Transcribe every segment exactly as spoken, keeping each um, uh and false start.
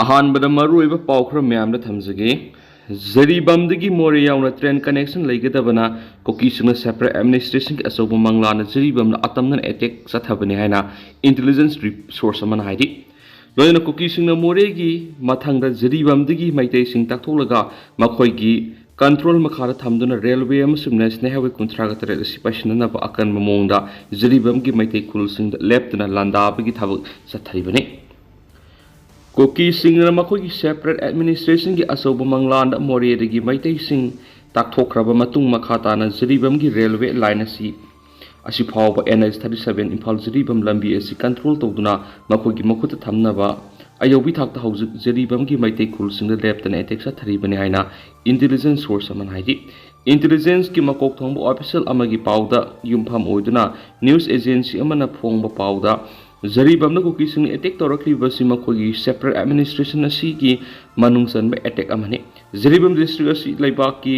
ꯑꯍꯥꯟꯕꯗ ꯃꯔꯨꯑꯣꯏꯕ ꯄꯥꯎ ꯈꯔ ꯃꯌꯥꯝꯗ ꯊꯝꯖꯒꯦ꯫ ꯖꯤꯔꯤꯕꯥꯝꯗꯒꯤ ꯃꯣꯔꯦ ꯌꯥꯎꯅ train connection ꯂꯩꯒꯗꯕꯅ ꯀꯨꯀꯤꯁꯤꯡꯅ separate administrationꯒꯤ ꯑꯆꯧꯕ ꯃꯪꯂꯥꯟꯗ ꯖꯤꯔꯤꯕꯥꯝꯗ ꯑꯇꯝꯅꯅ attack ꯆꯠꯊꯕꯅꯤ ꯍꯥꯏꯅ intelligence source ꯑꯃꯅ ꯍꯥꯏꯔꯤ꯫ ꯂꯣꯏꯅꯅ ꯀꯨꯀꯤꯁꯤꯡꯅ ꯃꯣꯔꯦꯒꯤ ꯃꯊꯪꯗ ꯖꯤꯔꯤꯕꯥꯝꯗꯒꯤ ꯃꯩꯇꯩꯁꯤꯡ ꯇꯥꯛꯊꯣꯛꯂꯒ ꯃꯈꯣꯏꯒꯤ control ꯃꯈꯥꯗ ꯊꯝꯗꯨꯅ railway ꯑꯃꯁꯨꯡ national highway ꯀꯨꯟꯊ꯭ꯔꯥꯒ ꯇꯔꯦꯠ ꯑꯁꯤ ꯄꯥꯏꯁꯤꯟꯅꯅꯕ ꯑꯀꯟꯕ ꯃꯑꯣꯡꯗ ꯖꯤꯔꯤꯕꯥꯝꯒꯤ ꯃꯩꯇꯩ ꯈꯨꯜꯁꯤꯡꯗ ꯂꯦꯞꯇꯅ ꯂꯥꯟꯗꯥꯕꯒꯤ ꯊꯕꯛ ꯆꯠꯊꯔꯤꯕꯅꯤ꯫ ꯀꯨꯀꯤꯁꯤꯡꯅ ꯃꯈꯣꯏꯒꯤ separate administrationꯒꯤ ꯑꯆꯧꯕ ꯃꯪꯂꯥꯟꯗ ꯃꯣꯔꯦꯗꯒꯤ ꯃꯩꯇꯩꯁꯤꯡ ꯇꯥꯛꯊꯣꯛꯈ꯭ꯔꯕ ꯃꯇꯨꯡ ꯃꯈꯥ ꯇꯥꯅ ꯖꯤꯔꯤꯕꯥꯝꯒꯤ railway line ꯑꯁꯤ ꯑꯁꯤ ꯐꯥꯎꯕ NH thirty seven Imphal Jiribam ꯂꯝꯕꯤ ꯑꯁꯤ control ꯇꯧꯗꯨꯅ ꯃꯈꯣꯏꯒꯤ ꯃꯈꯨꯠꯇ ꯊꯝꯅꯕ ꯑꯌꯧꯕꯤ ꯊꯥꯛꯇ ꯍꯧꯖꯤꯛ ꯖꯤꯔꯤꯕꯥꯝꯒꯤ ꯃꯩꯇꯩ ꯈꯨꯜꯁꯤꯡꯗ ꯂꯦꯞꯇꯅ attack ꯆꯠꯊꯔꯤꯕꯅꯤ ꯍꯥꯏꯅ intelligence source ꯑꯃꯅ ꯍꯥꯏꯔꯤ꯫ Intelligenceꯀꯤ ꯃꯀꯣꯛ ꯊꯣꯡꯕ official ꯑꯃꯒꯤ ꯄꯥꯎꯗ ꯌꯨꯝꯐꯝ ꯑꯣꯏꯗꯨꯅ news agency ꯑꯃꯅ ꯐꯣꯡꯕ ꯄꯥꯎꯗ, ꯖꯤꯔꯤꯕꯥꯝꯗ ꯀꯨꯀꯤꯁꯤꯡꯅ attack ꯇꯧꯔꯛꯂꯤꯕ ꯑꯁꯤ ꯃꯈꯣꯏꯒꯤ separate administration ꯑꯁꯤꯒꯤ ꯃꯅꯨꯡ ꯆꯟꯕ attack ꯑꯃꯅꯤ꯫ ꯖꯤꯔꯤꯕꯥꯝ district ꯑꯁꯤ ꯂꯩꯕꯥꯛꯀꯤ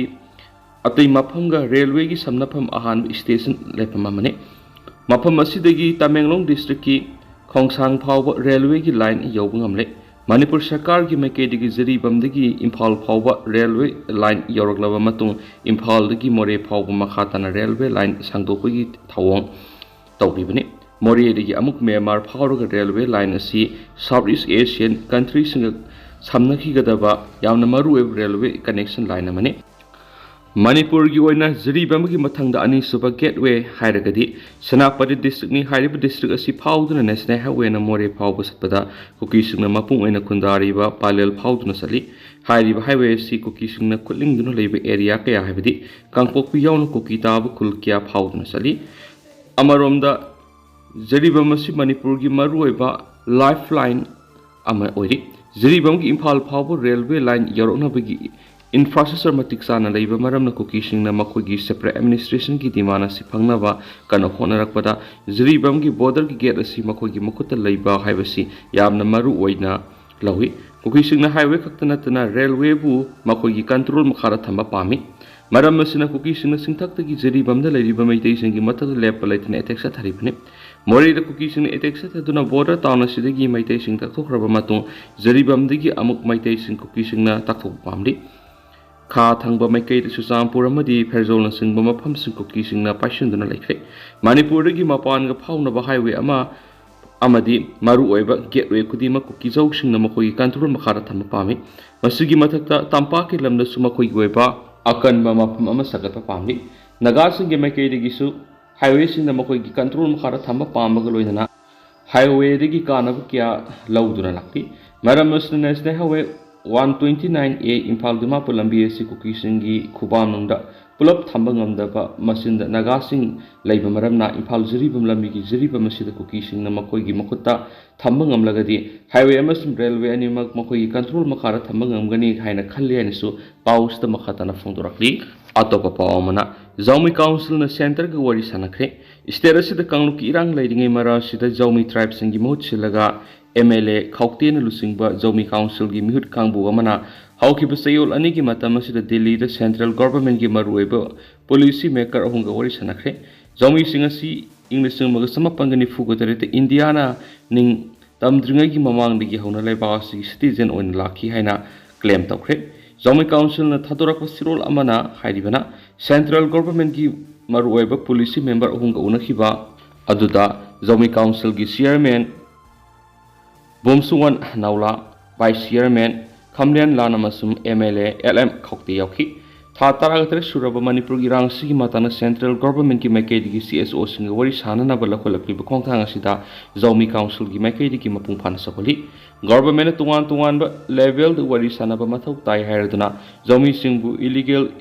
ꯑꯇꯩ ꯃꯐꯝꯒ railwayꯒꯤ ꯁꯝꯅꯐꯝ ꯑꯍꯥꯟꯕ station ꯂꯩꯐꯝ ꯑꯃꯅꯤ꯫ ꯃꯐꯝ ꯑꯁꯤꯗꯒꯤ ꯇꯃꯦꯡꯂꯣꯡ districtꯀꯤ ꯈꯣꯡꯁꯥꯡ ꯐꯥꯎꯕ railwayꯒꯤ line ꯌꯧꯕ ꯉꯝꯂꯦ꯫ ꯃꯅꯤꯄꯨꯔ ꯁꯔꯀꯥꯔꯒꯤ ꯃꯥꯏꯀꯩꯗꯒꯤ ꯖꯤꯔꯤꯕꯥꯝꯗꯒꯤ ꯏꯝꯐꯥꯜ ꯐꯥꯎꯕ railway line ꯌꯧꯔꯛꯂꯕ ꯃꯇꯨꯡ ꯏꯝꯐꯥꯜꯗꯒꯤ ꯃꯣꯔꯦ ꯐꯥꯎꯕ ꯃꯈꯥ ꯇꯥꯅ railway line ꯁꯥꯡꯗꯣꯛꯄꯒꯤ ꯊꯧꯑꯣꯡ ꯇꯧꯔꯤꯕꯅꯤ꯫ ꯃꯣꯔꯦꯗꯒꯤ ꯑꯃꯨꯛ ꯃ꯭ꯌꯥꯟꯃꯥꯔ ꯐꯥꯎꯔꯒ railway line ꯑꯁꯤ South East Asian countryꯁꯤꯡꯒ ꯁꯝꯅꯈꯤꯒꯗꯕ ꯌꯥꯝꯅ ꯃꯔꯨꯑꯣꯏꯕ railway connection line ꯑꯃꯅꯤ꯫ ꯃꯅꯤꯄꯨꯔꯒꯤ ꯑꯣꯏꯅ ꯖꯤꯔꯤꯕꯥꯝꯒꯤ ꯃꯊꯪꯗ ꯑꯅꯤꯁꯨꯕ gateway ꯍꯥꯏꯔꯒꯗꯤ ꯁꯦꯅꯥꯄꯇꯤ districtꯅꯤ꯫ ꯍꯥꯏꯔꯤꯕ district ꯑꯁꯤ ꯐꯥꯎꯗꯨꯅ national highwayꯅ ꯃꯣꯔꯦ ꯐꯥꯎꯕ ꯆꯠꯄꯗ ꯀꯨꯀꯤꯁꯤꯡꯅ ꯃꯄꯨꯡ ꯑꯣꯏꯅ ꯈꯨꯟꯗꯥꯔꯤꯕ ꯄꯥꯂꯦꯜ ꯐꯥꯎꯗꯨꯅ ꯆꯠꯂꯤ꯫ ꯍꯥꯏꯔꯤꯕ highway ꯑꯁꯤ ꯀꯨꯀꯤꯁꯤꯡꯅ ꯈꯨꯠꯂꯤꯡꯗꯨꯅ ꯂꯩꯕ area ꯀꯌꯥ ꯍꯥꯏꯕꯗꯤ ꯀꯥꯡꯄꯣꯛꯄꯤ ꯌꯥꯎꯅ ꯀꯨꯀꯤ ꯇꯥꯕ ꯈꯨꯜ ꯀꯌꯥ ꯐꯥꯎꯗꯨꯅ ꯆꯠꯂꯤ꯫ ꯑꯃꯔꯣꯝꯗ ꯖꯤꯔꯤꯕꯥꯝ ꯑꯁꯤ ꯃꯅꯤꯄꯨꯔꯒꯤ ꯃꯔꯨꯑꯣꯏꯕ lifeline ꯑꯃ ꯑꯣꯏꯔꯤ꯫ ꯖꯤꯔꯤꯕꯥꯝꯒꯤ ꯏꯝꯐꯥꯜ ꯐꯥꯎꯕ railway line ꯌꯧꯔꯛꯅꯕꯒꯤ infrastructure ꯃꯇꯤꯛ ꯆꯥꯅ ꯂꯩꯕ ꯃꯔꯝꯅ ꯀꯨꯀꯤꯁꯤꯡꯅ ꯃꯈꯣꯏꯒꯤ separate administrationꯒꯤ demand ꯑꯁꯤ ꯐꯪꯅꯕ ꯀꯟꯅ ꯍꯣꯠꯅꯔꯛꯄꯗ ꯖꯤꯔꯤꯕꯥꯝꯒꯤ borderꯒꯤ gate ꯑꯁꯤ ꯃꯈꯣꯏꯒꯤ ꯃꯈꯨꯠꯇ ꯂꯩꯕ ꯍꯥꯏꯕꯁꯤ ꯌꯥꯝꯅ ꯃꯔꯨ ꯑꯣꯏꯅ ꯂꯧꯏ꯫ ꯀꯨꯀꯤꯁꯤꯡꯅ highway ꯈꯛꯇ ꯅꯠꯇꯅ railwayꯕꯨ ꯃꯈꯣꯏꯒꯤ control ꯃꯈꯥꯗ ꯊꯝꯕ ꯄꯥꯝꯃꯤ꯫ ꯃꯔꯝ ꯑꯁꯤꯅ ꯀꯨꯀꯤꯁꯤꯡꯅ ꯆꯤꯡꯊꯛꯇꯒꯤ ꯖꯤꯔꯤꯕꯥꯝꯗ ꯂꯩꯔꯤꯕ ꯃꯩꯇꯩꯁꯤꯡꯒꯤ ꯃꯊꯛꯇ ꯂꯦꯞꯄ ꯂꯩꯇꯅ attack ꯆꯠꯊꯔꯤꯕꯅꯤ꯫ ꯃꯣꯔꯦꯗ ꯀꯨꯀꯤꯁꯤꯡꯅ ꯑꯦꯇꯦꯛ ꯆꯠꯊꯗꯨꯅ ꯕꯣꯔꯗꯔ ꯇꯥꯎꯟ ꯑꯁꯤꯗꯒꯤ ꯃꯩꯇꯩꯁꯤꯡ ꯇꯛꯊꯣꯛꯈ꯭ꯔꯕ ꯃꯇꯨꯡ, ꯖꯤꯔꯤꯕꯥꯝꯗꯒꯤ ꯑꯃꯨꯛ ꯃꯩꯇꯩꯁꯤꯡ ꯀꯨꯀꯤꯁꯤꯡꯅ ꯇꯛꯊꯣꯛꯄ ꯄꯥꯝꯂꯤ꯫ ꯈꯥ ꯊꯪꯕ ꯃꯥꯏꯀꯩꯗ ꯆꯨꯔꯆꯥꯟꯄꯨꯔ ꯑꯃꯗꯤ ꯐꯦꯔꯖꯧꯜꯅꯆꯤꯡꯕ ꯃꯐꯝꯁꯤꯡ ꯀꯨꯀꯤꯁꯤꯡꯅ ꯄꯥꯏꯁꯤꯟꯗꯨꯅ ꯂꯩꯈ꯭ꯔꯦ꯫ ꯃꯅꯤꯄꯨꯔꯗꯒꯤ ꯃꯄꯥꯟꯒ ꯐꯥꯎꯅꯕ ꯍꯥꯏꯋꯦ ꯑꯃ ꯑꯃꯗꯤ ꯃꯔꯨꯑꯣꯏꯕ ꯒꯦꯠꯋꯦ ꯈꯨꯗꯤꯡꯃꯛ ꯀꯨꯀꯤꯖꯧꯁꯤꯡꯅ ꯃꯈꯣꯏꯒꯤ ꯀꯟꯇ꯭ꯔꯣꯜ ꯃꯈꯥꯗ ꯊꯝꯕ ꯄꯥꯝꯃꯤ꯫ ꯃꯁꯤꯒꯤ ꯃꯊꯛꯇ ꯇꯝꯄꯥꯛꯀꯤ ꯂꯝꯗꯁꯨ ꯃꯈꯣꯏꯒꯤ ꯑꯣꯏꯕ ꯑꯀꯟꯕ ꯃꯐꯝ ꯑꯃ ꯁꯥꯒꯠꯄ ꯄꯥꯝꯂꯤ꯫ ꯅꯥꯒꯥꯁꯤꯡꯒꯤ ꯃꯥꯏꯀꯩꯗꯒꯤꯁꯨ ꯍꯥꯏꯋꯦꯁꯤꯡꯗ ꯃꯈꯣꯏꯒꯤ ꯀꯟꯇ꯭ꯔꯣꯜ ꯃꯈꯥꯗ ꯊꯝꯕ ꯄꯥꯝꯕꯒ ꯂꯣꯏꯅꯅ ꯍꯥꯏꯋꯦꯗꯒꯤ ꯀꯥꯟꯅꯕ ꯀꯌꯥ ꯂꯧꯗꯨꯅ ꯂꯥꯛꯂꯤ꯫ ꯃꯔꯝ ꯑꯁꯤꯅ national highway one twenty nine A Imphal Dimapur ꯂꯝꯕꯤ ꯑꯁꯤ ꯀꯨꯀꯤꯁꯤꯡꯒꯤ ꯈꯨꯕꯥꯝꯅꯨꯡꯗ ꯄꯨꯂꯞ ꯊꯝꯕ ꯉꯝꯗꯕ ꯃꯆꯤꯟꯗ ꯅꯥꯒꯥꯁꯤꯡ ꯂꯩꯕ ꯃꯔꯝꯅ ꯏꯝꯐꯥꯜ ꯖꯤꯔꯤꯕꯥꯝ ꯂꯝꯕꯤꯒꯤ ꯖꯤꯔꯤꯕꯥꯝ ꯑꯁꯤꯗ ꯀꯨꯀꯤꯁꯤꯡꯅ ꯃꯈꯣꯏꯒꯤ ꯃꯈꯨꯠꯇ ꯊꯝꯕ ꯉꯝꯂꯒꯗꯤ ꯍꯥꯏꯋꯦ ꯑꯃꯁꯨꯡ ꯔꯦꯜꯋꯦ ꯑꯅꯤꯃꯛ ꯃꯈꯣꯏꯒꯤ ꯀꯟꯇ꯭ꯔꯣꯜ ꯃꯈꯥꯗ ꯊꯝꯕ ꯉꯝꯒꯅꯤ ꯍꯥꯏꯅ ꯈꯜꯂꯤ ꯍꯥꯏꯅꯁꯨ ꯄꯥꯎꯁꯤꯗ ꯃꯈꯥ ꯇꯥꯅ ꯐꯣꯡꯗꯣꯔꯛꯂꯤ꯫ ꯑꯇꯣꯞꯄ ꯄꯥꯎ ꯑꯃꯅ, ꯖꯧꯃꯤ ꯀꯥꯎꯟꯁꯤꯜꯅ ꯁꯦꯟꯇꯔꯒ ꯋꯥꯔꯤ ꯁꯥꯟꯅꯈ꯭ꯔꯦ꯫ ꯁ꯭ꯇꯦꯠ ꯑꯁꯤꯗ ꯀꯥꯡꯂꯨꯞꯀꯤ ꯏꯔꯥꯡ ꯂꯩꯔꯤꯉꯩ ꯃꯔꯛ ꯑꯁꯤꯗ ꯖꯧꯃꯤ ꯇ꯭ꯔꯥꯏꯕꯁꯤꯡꯒꯤ ꯃꯍꯨꯠ ꯁꯤꯜꯂꯒ ꯑꯦꯝ ꯑꯦꯜ ꯑꯦ ꯈꯥꯎꯇꯦꯅ ꯂꯨꯆꯤꯡꯕ ꯖꯧꯃꯤ ꯀꯥꯎꯟꯁꯤꯜꯒꯤ ꯃꯤꯍꯨꯠ ꯀꯥꯡꯕꯨ ꯑꯃꯅ ꯍꯧꯈꯤꯕ ꯆꯌꯣꯜ ꯑꯅꯤꯒꯤ ꯃꯇꯝ ꯑꯁꯤꯗ ꯗꯤꯜꯂꯤꯗ ꯁꯦꯟꯇ꯭ꯔꯦꯜ ꯒꯣꯚꯔꯟꯃꯦꯟꯠꯀꯤ ꯃꯔꯨꯑꯣꯏꯕ ꯄꯣꯂꯤꯁꯤ ꯃꯦꯀꯔ ꯑꯍꯨꯝꯒ ꯋꯥꯔꯤ ꯁꯥꯟꯅꯈ꯭ꯔꯦ꯫ ꯖꯧꯃꯤꯁꯤꯡ ꯑꯁꯤ ꯏꯪ ꯂꯤꯁꯤꯡ ꯑꯃꯒ ꯆꯃꯥꯄꯟꯒ ꯅꯤꯐꯨꯒ ꯇꯔꯦꯠꯇ ꯏꯟꯗꯤꯌꯥꯅ ꯅꯤꯡ ꯇꯝꯗ꯭ꯔꯤꯉꯩꯒꯤ ꯃꯃꯥꯡꯗꯒꯤ ꯍꯧꯅ ꯂꯩꯕꯥꯛ ꯑꯁꯤꯒꯤ ꯁꯤꯇꯤꯖꯦꯟ ꯑꯣꯏꯅ ꯂꯥꯛꯈꯤ ꯍꯥꯏꯅ ꯀ꯭ꯂꯦꯝ ꯇꯧꯈ꯭ꯔꯦ꯫ ꯖꯧꯃꯤ ꯀꯥꯎꯟꯁꯤꯜꯅ ꯊꯥꯗꯣꯔꯛꯄ ꯆꯦꯔꯣꯜ ꯑꯃꯅ ꯍꯥꯏꯔꯤꯕꯅ, ꯁꯦꯟꯇ꯭ꯔꯦꯜ ꯒꯣꯚꯔꯟꯃꯦꯟꯠꯀꯤ ꯃꯔꯨꯑꯣꯏꯕ ꯄꯣꯂꯤꯁꯤ ꯃꯦꯝꯕꯔ ꯑꯍꯨꯝꯒ ꯎꯅꯈꯤꯕ ꯑꯗꯨꯗ ꯖꯧꯃꯤ ꯀꯥꯎꯟꯁꯤꯜꯒꯤ chairman Bomsuwan Naula, vice chairman Khamlen Lan ꯑꯃꯁꯨꯡ M L A L M Khaute ꯌꯥꯎꯈꯤ꯫ ꯊꯥ ꯇꯔꯥꯇꯔꯦꯠ ꯁꯨꯔꯕ ꯃꯅꯤꯄꯨꯔꯒꯤ ꯏꯔꯥꯡ ꯑꯁꯤꯒꯤ ꯃꯇꯥꯡꯗ ꯁꯦꯟꯇ꯭ꯔꯦꯜ ꯒꯣꯚꯔꯟꯃꯦꯟꯠꯀꯤ ꯃꯥꯏꯀꯩꯗꯒꯤ ꯁꯤ ꯑꯦꯁ ꯑꯣꯁꯤꯡꯒ ꯋꯥꯔꯤ ꯁꯥꯅꯅꯕ ꯂꯧꯈꯠꯂꯛꯂꯤꯕ ꯈꯣꯡꯊꯥꯡ ꯑꯁꯤꯗ ꯖꯧꯃꯤ ꯀꯥꯎꯟꯁꯤꯜꯒꯤ ꯃꯥꯏꯀꯩꯗꯒꯤ ꯃꯄꯨꯡ ꯐꯥꯅ ꯁꯧꯒꯠꯂꯤ꯫ ꯒꯣꯚꯔꯟꯃꯦꯟꯠꯅ ꯇꯣꯉꯥꯟ ꯇꯣꯉꯥꯟꯕ ꯂꯦꯚꯦꯜꯗ ꯋꯥꯔꯤ ꯁꯥꯅꯕ ꯃꯊꯧ ꯇꯥꯏ ꯍꯥꯏꯔꯗꯨꯅ ꯖꯧꯃꯤꯁꯤꯡꯕꯨ ꯏꯂꯤꯒꯦꯜ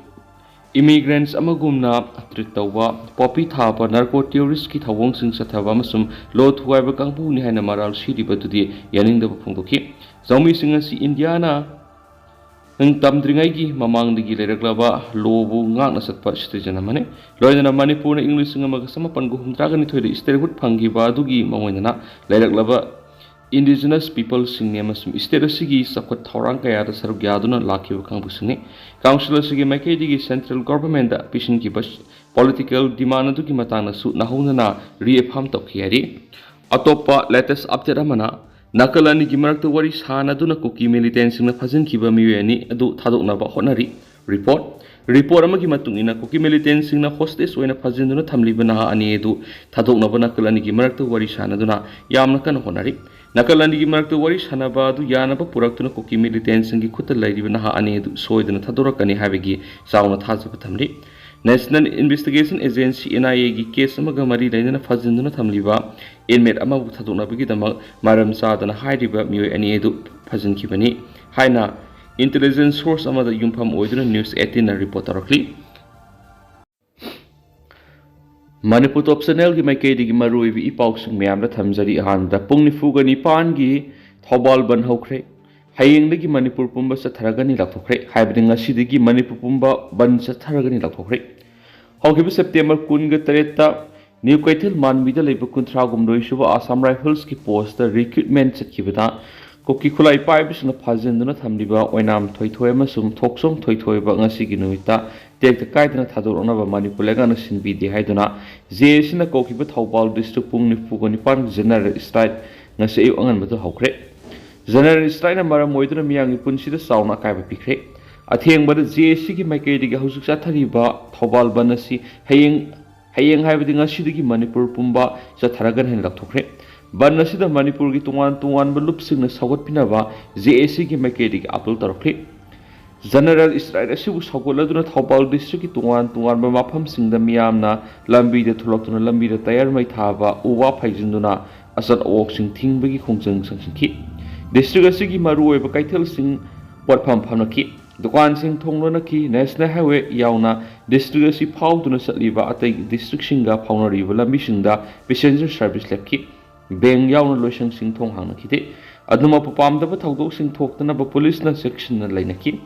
ꯏꯃꯤꯒ꯭ꯔꯦꯟꯠꯁ ꯑꯃꯒꯨꯝꯅ ꯇ꯭ꯔꯤꯠ ꯇꯧꯕ, ꯄꯣꯄꯤ ꯊꯥꯕ, ꯅꯥꯔꯀꯣ ꯇꯦꯔꯣꯔꯤꯁ꯭ꯠꯀꯤ ꯊꯧꯑꯣꯡꯁꯤꯡ ꯆꯠꯊꯕ ꯑꯃꯁꯨꯡ ꯂꯣ ꯊꯨꯒꯥꯏꯕ ꯀꯥꯡꯕꯨꯅꯤ ꯍꯥꯏꯅ ꯃꯔꯥꯜ ꯁꯤꯔꯤꯕ ꯑꯗꯨꯗꯤ ꯌꯥꯅꯤꯡꯗꯕ ꯐꯣꯡꯗꯣꯛꯈꯤ꯫ ꯖꯧꯃꯤꯁꯤꯡ ꯑꯁꯤ ꯏꯟꯗꯤꯌꯥꯅ ꯅꯤꯡ ꯇꯝꯗ꯭ꯔꯤꯉꯩꯒꯤ ꯃꯃꯥꯡꯗꯒꯤ ꯂꯩꯔꯛꯂꯕ ꯂꯣꯕꯨ ꯉꯥꯛꯅ ꯆꯠꯄ ꯁꯤꯇꯤꯖꯦꯟ ꯑꯃꯅꯤ꯫ ꯂꯣꯏꯅꯅ ꯃꯅꯤꯄꯨꯔꯅ ꯏꯪ ꯂꯤꯁꯤꯡ ꯑꯃꯒ ꯆꯃꯥꯄꯟꯒ ꯍꯨꯝꯗ꯭ꯔꯥꯒ ꯅꯤꯊꯣꯏꯗ ꯁ꯭ꯇꯦꯠꯍꯨꯗ ꯐꯪꯈꯤꯕ ꯑꯗꯨꯒꯤ ꯃꯑꯣꯡ ꯑꯣꯏꯅꯅ ꯂꯩꯔꯛꯂꯕ Indigenous peopleꯁꯤꯡꯅꯤ ꯑꯃꯁꯨꯡ state ꯑꯁꯤꯒꯤ ꯆꯥꯎꯈꯠ ꯊꯧꯔꯥꯡ ꯀꯌꯥꯗ ꯁꯔꯨꯛ ꯌꯥꯗꯨꯅ ꯂꯥꯛꯈꯤꯕ ꯀꯥꯡꯕꯨꯁꯤꯡꯅꯤ꯫ Council ꯑꯁꯤꯒꯤ ꯃꯥꯏꯀꯩꯗꯒꯤ central governmentꯗ ꯄꯤꯁꯤꯟꯈꯤꯕ political demand ꯑꯗꯨꯒꯤ ꯃꯇꯥꯡꯗꯁꯨ ꯅꯧꯍꯧꯅꯅ reaffirm ꯇꯧꯈꯤ ꯍꯥꯏꯔꯤ꯫ ꯑꯇꯣꯞꯄ latest update ꯑꯃꯅ, ꯅꯥꯀꯜ ꯑꯅꯤꯒꯤ ꯃꯔꯛꯇ ꯋꯥꯔꯤ ꯁꯥꯅꯗꯨꯅ ꯀꯨꯀꯤ militantꯁꯤꯡꯅ ꯐꯥꯖꯤꯟꯈꯤꯕ ꯃꯤꯑꯣꯏ ꯑꯅꯤ ꯑꯗꯨ ꯊꯥꯗꯣꯛꯅꯕ ꯍꯣꯠꯅꯔꯤ꯫ Report꯫ Report ꯑꯃꯒꯤ ꯃꯇꯨꯡ ꯏꯟꯅ, ꯀꯨꯀꯤ militantꯁꯤꯡꯅ hostage ꯑꯣꯏꯅ ꯐꯥꯖꯤꯟꯗꯨꯅ ꯊꯝꯂꯤꯕ ꯅꯍꯥ ꯑꯅꯤ ꯑꯗꯨ ꯊꯥꯗꯣꯛꯅꯕ ꯅꯥꯀꯜ ꯑꯅꯤꯒꯤ ꯃꯔꯛꯇ ꯋꯥꯔꯤ ꯁꯥꯅꯗꯨꯅ ꯌꯥꯝꯅ ꯀꯟꯅ ꯍꯣꯠꯅꯔꯤ꯫ ꯅꯥꯀꯜ ꯑꯅꯤꯒꯤ ꯃꯔꯛꯇ ꯋꯥꯔꯤ ꯁꯥꯅꯕ ꯑꯗꯨ ꯌꯥꯅꯕ ꯄꯨꯔꯛꯇꯨꯅ ꯀꯨꯀꯤ militantꯁꯤꯡꯒꯤ ꯈꯨꯠꯇ ꯂꯩꯔꯤꯕ ꯅꯍꯥ ꯑꯅꯤ ꯑꯗꯨ ꯁꯣꯏꯗꯅ ꯊꯥꯗꯣꯔꯛꯀꯅꯤ ꯍꯥꯏꯕꯒꯤ ꯆꯥꯎꯅ ꯊꯥꯖꯕ ꯊꯝꯂꯤ꯫ National Investigation Agency, NIAꯒꯤ case ꯑꯃꯒ ꯃꯔꯤ ꯂꯩꯅꯅ ꯐꯥꯖꯤꯟꯗꯨꯅ ꯊꯝꯂꯤꯕ inmate ꯑꯃꯕꯨ ꯊꯥꯗꯣꯛꯅꯕꯒꯤꯗꯃꯛ ꯃꯔꯝ ꯆꯥꯗꯅ ꯍꯥꯏꯔꯤꯕ ꯃꯤꯑꯣꯏ ꯑꯅꯤ ꯑꯗꯨ ꯐꯥꯖꯤꯟꯈꯤꯕꯅꯤ ꯍꯥꯏꯅ intelligence source ꯑꯃꯗ ꯌꯨꯝꯐꯝ ꯑꯣꯏꯗꯨꯅ News eighteenꯅ report ꯇꯧꯔꯛꯂꯤ꯫ ꯃꯅꯤꯄꯨꯔ Top Channelꯒꯤ ꯃꯥꯏꯀꯩꯗꯒꯤ ꯃꯔꯨꯑꯣꯏꯕ ꯏ ꯄꯥꯎꯁꯤꯡ ꯃꯌꯥꯝꯗ ꯊꯝꯖꯔꯤ꯫ ꯑꯍꯥꯟꯕꯗ, ꯄꯨꯡ ꯅꯤꯐꯨꯒ ꯅꯤꯄꯥꯟꯒꯤ ꯊꯧꯕꯥꯜ ꯕꯟ ꯍꯧꯈ꯭ꯔꯦ꯫ ꯍꯌꯦꯡꯗꯒꯤ ꯃꯅꯤꯄꯨꯔ ꯄꯨꯝꯕ ꯆꯠꯊꯔꯒꯅꯤ ꯂꯥꯎꯊꯣꯛꯈ꯭ꯔꯦ꯫ ꯍꯥꯏꯕꯗꯤ ꯉꯁꯤꯗꯒꯤ ꯃꯅꯤꯄꯨꯔ ꯄꯨꯝꯕ ꯕꯟ ꯆꯠꯊꯔꯒꯅꯤ ꯂꯥꯎꯊꯣꯛꯈ꯭ꯔꯦ꯫ ꯍꯧꯈꯤꯕ September ꯀꯨꯟꯒ ꯇꯔꯦꯠꯇ ꯅ꯭ꯌꯨ ꯀꯩꯊꯦꯜ ꯃꯥꯟꯕꯤꯗ ꯂꯩꯕ ꯀꯨꯟꯊ꯭ꯔꯥ ꯍꯨꯝꯗꯣꯏ ꯁꯨꯕ Assam Riflesꯀꯤ postꯇ recruitment ꯆꯠꯈꯤꯕꯗ ꯀꯨꯀꯤ ꯈꯨꯠꯂꯥꯏ ꯄꯥꯏꯕꯁꯤꯡꯅ ꯐꯥꯖꯤꯟꯗꯨꯅ ꯊꯝꯂꯤꯕ ꯑꯣꯏꯅꯥꯝ ꯊꯣꯏꯊꯣꯏ ꯑꯃꯁꯨꯡ ꯊꯣꯛꯆꯣꯝ ꯊꯣꯏꯊꯣꯏꯕ ꯉꯁꯤꯒꯤ ꯅꯨꯃꯤꯠꯇ ꯇꯦꯛꯇ ꯀꯥꯏꯗꯅ ꯊꯥꯗꯣꯔꯛꯅꯕ ꯃꯅꯤꯄꯨꯔ ꯂꯩꯉꯥꯛꯅ ꯁꯤꯟꯕꯤꯗꯦ ꯍꯥꯏꯗꯨꯅ JACꯅ ꯀꯧꯈꯤꯕ ꯊꯧꯕꯥꯜ district ꯄꯨꯡ ꯅꯤꯐꯨꯒ ꯅꯤꯄꯥꯟꯒꯤ general strike ꯉꯁꯤ ꯑꯌꯨꯛ ꯑꯉꯟꯕꯗ ꯍꯧꯈ꯭ꯔꯦ꯫ General strikeꯅ ꯃꯔꯝ ꯑꯣꯏꯗꯨꯅ ꯃꯤꯌꯥꯝꯒꯤ ꯄꯨꯟꯁꯤꯗ ꯆꯥꯎꯅ ꯑꯀꯥꯏꯕ ꯄꯤꯈ꯭ꯔꯦ꯫ ꯑꯊꯦꯡꯕꯗ JACꯒꯤ ꯃꯥꯏꯀꯩꯗꯒꯤ ꯍꯧꯖꯤꯛ ꯆꯠꯊꯔꯤꯕ ꯊꯧꯕꯥꯜ ꯕꯟ ꯑꯁꯤ ꯍꯌꯦꯡ, ꯍꯌꯦꯡ ꯍꯥꯏꯕꯗꯤ ꯉꯁꯤꯗꯒꯤ ꯃꯅꯤꯄꯨꯔ ꯄꯨꯝꯕ ꯆꯠꯊꯔꯒꯅꯤ ꯍꯥꯏꯅ ꯂꯥꯎꯊꯣꯛꯈ꯭ꯔꯦ꯫ ꯕꯟ ꯑꯁꯤꯗ ꯃꯅꯤꯄꯨꯔꯒꯤ ꯇꯣꯉꯥꯟ ꯇꯣꯉꯥꯟꯕ ꯂꯨꯞꯁꯤꯡꯅ ꯁꯧꯒꯠꯄꯤꯅꯕ JACꯒꯤ ꯃꯥꯏꯀꯩꯗꯒꯤ appeal ꯇꯧꯔꯛꯂꯤ꯫ General strike ꯑꯁꯤꯕꯨ ꯁꯧꯒꯠꯂꯗꯨꯅ ꯊꯧꯕꯥꯜ districtꯀꯤ ꯇꯣꯉꯥꯟ ꯇꯣꯉꯥꯟꯕ ꯃꯐꯝꯁꯤꯡꯗ ꯃꯤꯌꯥꯝꯅ ꯂꯝꯕꯤꯗ ꯊꯣꯛꯂꯛꯇꯨꯅ ꯂꯝꯕꯤꯗ tyre ꯃꯩ ꯊꯥꯕ, ꯎ ꯋꯥ ꯐꯩꯖꯤꯟꯗꯨꯅ ꯑꯆꯠ ꯑꯋꯣꯛꯁꯤꯡ ꯊꯤꯡꯕꯒꯤ ꯈꯣꯡꯖꯪ ꯆꯪꯁꯤꯟꯈꯤ꯫ District ꯑꯁꯤꯒꯤ ꯃꯔꯨꯑꯣꯏꯕ ꯀꯩꯊꯦꯜꯁꯤꯡ ꯄꯣꯠꯐꯝ ꯐꯝꯂꯛꯈꯤ꯫ ꯗꯨꯀꯥꯟꯁꯤꯡ ꯊꯣꯡ ꯂꯣꯟꯅꯈꯤ꯫ National Highway ꯌꯥꯎꯅ district ꯑꯁꯤ ꯐꯥꯎꯗꯨꯅ ꯆꯠꯂꯤꯕ ꯑꯇꯩ districtꯁꯤꯡꯒ ꯐꯥꯎꯅꯔꯤꯕ ꯂꯝꯕꯤꯁꯤꯡꯗ passenger service ꯂꯦꯞꯈꯤ꯫ Bank ꯌꯥꯎꯅ ꯂꯣꯏꯁꯪꯁꯤꯡ ꯊꯣꯡ ꯍꯥꯡꯅꯈꯤꯗꯦ꯫ ꯑꯗꯨꯃꯛꯄꯨ ꯄꯥꯝꯗꯕ ꯊꯧꯗꯣꯛꯁꯤꯡ ꯊꯣꯛꯇꯅꯕ ꯄꯨꯂꯤꯁꯅ ꯆꯦꯛꯁꯤꯟꯅ ꯂꯩꯅꯈꯤ꯫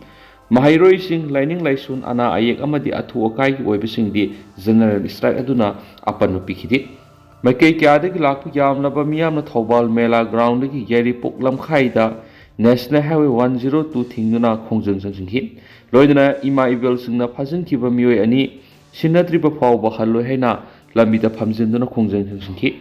ꯃꯍꯩꯔꯣꯏꯁꯤꯡ, ꯂꯥꯏꯅꯤꯡ ꯂꯥꯏꯁꯣꯟ, ꯑꯅꯥ ꯑꯌꯦꯛ ꯑꯃꯗꯤ ꯑꯊꯨ ꯑꯀꯥꯏꯒꯤ ꯑꯣꯏꯕꯁꯤꯡꯗꯤ general strike ꯑꯗꯨꯅ ꯑꯄꯟꯕ ꯄꯤꯈꯤꯗꯦ꯫ ꯃꯥꯏꯀꯩ ꯀꯌꯥꯗꯒꯤ ꯂꯥꯛꯄ ꯌꯥꯝꯂꯕ ꯃꯤꯌꯥꯝꯅ ꯊꯧꯕꯥꯜ ꯃꯦꯂꯥ ꯒ꯭ꯔꯥꯎꯟꯗꯒꯤ ꯌꯥꯏꯔꯤꯄꯣꯛ ꯂꯝꯈꯥꯏꯗ national highway one zero two ꯊꯤꯡꯗꯨꯅ ꯈꯣꯡꯖꯪ ꯆꯪꯁꯤꯟꯈꯤ꯫ ꯂꯣꯏꯅꯅ ꯏꯃꯥ ꯏꯕꯦꯜꯁꯤꯡꯅ ꯐꯥꯖꯤꯟꯈꯤꯕ ꯃꯤꯑꯣꯏ ꯑꯅꯤ ꯁꯤꯟꯅꯗ꯭ꯔꯤꯕ ꯐꯥꯎꯕ ꯍꯜꯂꯣꯏ ꯍꯥꯏꯅ ꯂꯝꯕꯤꯗ ꯐꯝꯖꯤꯟꯗꯨꯅ ꯈꯣꯡꯖꯪ ꯆꯪꯁꯤꯟꯈꯤ꯫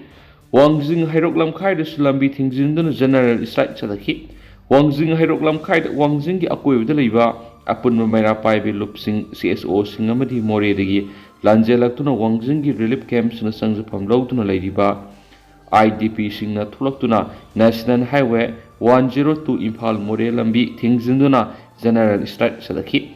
ꯋꯥꯡꯖꯤꯡ ꯍꯩꯔꯣꯛ ꯂꯝꯈꯥꯏꯗꯁꯨ ꯂꯝꯕꯤ ꯊꯤꯡꯖꯤꯟꯗꯨꯅ ꯖꯦꯅꯔꯦꯜ ꯁ꯭ꯇ꯭ꯔꯥꯏꯛ ꯆꯠꯊꯈꯤ꯫ ꯋꯥꯡꯖꯤꯡ ꯍꯩꯔꯣꯛ ꯂꯝꯈꯥꯏꯗ ꯋꯥꯡꯖꯤꯡꯒꯤ ꯑꯀꯣꯏꯕꯗ ꯂꯩꯕ ꯑꯄꯨꯟꯕ ꯃꯩꯔꯥ ꯄꯥꯏꯕꯤ ꯂꯨꯞꯁꯤꯡ, ꯁꯤ ꯑꯦꯁ ꯑꯣꯁꯤꯡ ꯑꯃꯗꯤ ꯃꯣꯔꯦꯗꯒꯤ ꯂꯥꯟꯖꯦꯜꯂꯛꯇꯨꯅ ꯋꯥꯡꯖꯤꯡꯒꯤ ꯔꯤꯂꯤꯐ ꯀꯦꯝꯞꯁꯤꯡꯅ ꯆꯪꯖꯐꯝ ꯂꯧꯗꯨꯅ ꯂꯩꯔꯤꯕ ꯑꯥꯏ ꯗꯤ ꯄꯤꯁꯤꯡꯅ ꯊꯣꯛꯂꯛꯇꯨꯅ national highway one zero two Imphal Moreh ꯂꯝꯕꯤ ꯊꯤꯡꯖꯤꯟꯗꯨꯅ ꯖꯦꯅꯔꯦꯜ ꯁ꯭ꯇ꯭ꯔꯥꯏꯛ ꯆꯠꯊꯈꯤ꯫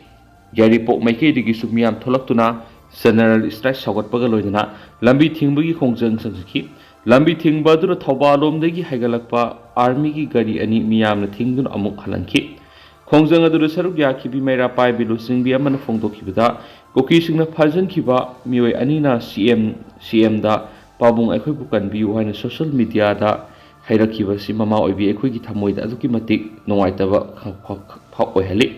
ꯌꯥꯏꯔꯤꯄꯣꯛ ꯃꯥꯏꯀꯩꯗꯒꯤꯁꯨ ꯃꯤꯌꯥꯝ ꯊꯣꯛꯂꯛꯇꯨꯅ ꯖꯦꯅꯔꯦꯜ ꯁ꯭ꯇ꯭ꯔꯥꯏꯛ ꯁꯧꯒꯠꯄꯒ ꯂꯣꯏꯅꯅ ꯂꯝꯕꯤ ꯊꯤꯡꯕꯒꯤ ꯈꯣꯡꯖꯪ ꯆꯪꯁꯤꯟꯈꯤ꯫ ꯂꯝꯕꯤ ꯊꯤꯡꯕ ꯑꯗꯨꯅ ꯊꯧꯕꯥꯜ ꯂꯣꯝꯗꯒꯤ ꯍꯥꯏꯒꯠꯂꯛꯄ ꯑꯥꯔꯃꯤꯒꯤ ꯒꯥꯔꯤ ꯑꯅꯤ ꯃꯤꯌꯥꯝꯅ ꯊꯤꯡꯗꯨꯅ ꯑꯃꯨꯛ ꯍꯜꯍꯟꯈꯤ꯫ ꯈꯣꯡꯖꯪ ꯑꯗꯨꯗ ꯁꯔꯨꯛ ꯌꯥꯈꯤꯕꯤ ꯃꯩꯔꯥ ꯄꯥꯏꯕꯤ ꯂꯨꯆꯤꯡꯕꯤ ꯑꯃꯅ ꯐꯣꯡꯗꯣꯛꯈꯤꯕꯗ, ꯀꯨꯀꯤꯁꯤꯡꯅ ꯐꯥꯖꯤꯟꯈꯤꯕ ꯃꯤꯑꯣꯏ ꯑꯅꯤꯅ ꯁꯤ ꯑꯦꯝ, ꯁꯤ ꯑꯦꯝꯗ "ꯄꯥꯕꯨꯡ, ꯑꯩꯈꯣꯏꯕꯨ ꯀꯟꯕꯤꯌꯨ" ꯍꯥꯏꯅ ꯁꯣꯁꯤꯌꯦꯜ ꯃꯤꯗꯤꯌꯥꯗ ꯍꯥꯏꯔꯛꯈꯤꯕꯁꯤ ꯃꯃꯥ ꯑꯣꯏꯕꯤ ꯑꯩꯈꯣꯏꯒꯤ ꯊꯃꯣꯏꯗ ꯑꯗꯨꯛꯀꯤ ꯃꯇꯤꯛ ꯅꯨꯡꯉꯥꯏꯇꯕ ꯈ-, ꯈ-, ꯈ-, ꯑꯣꯏꯍꯜꯂꯤ꯫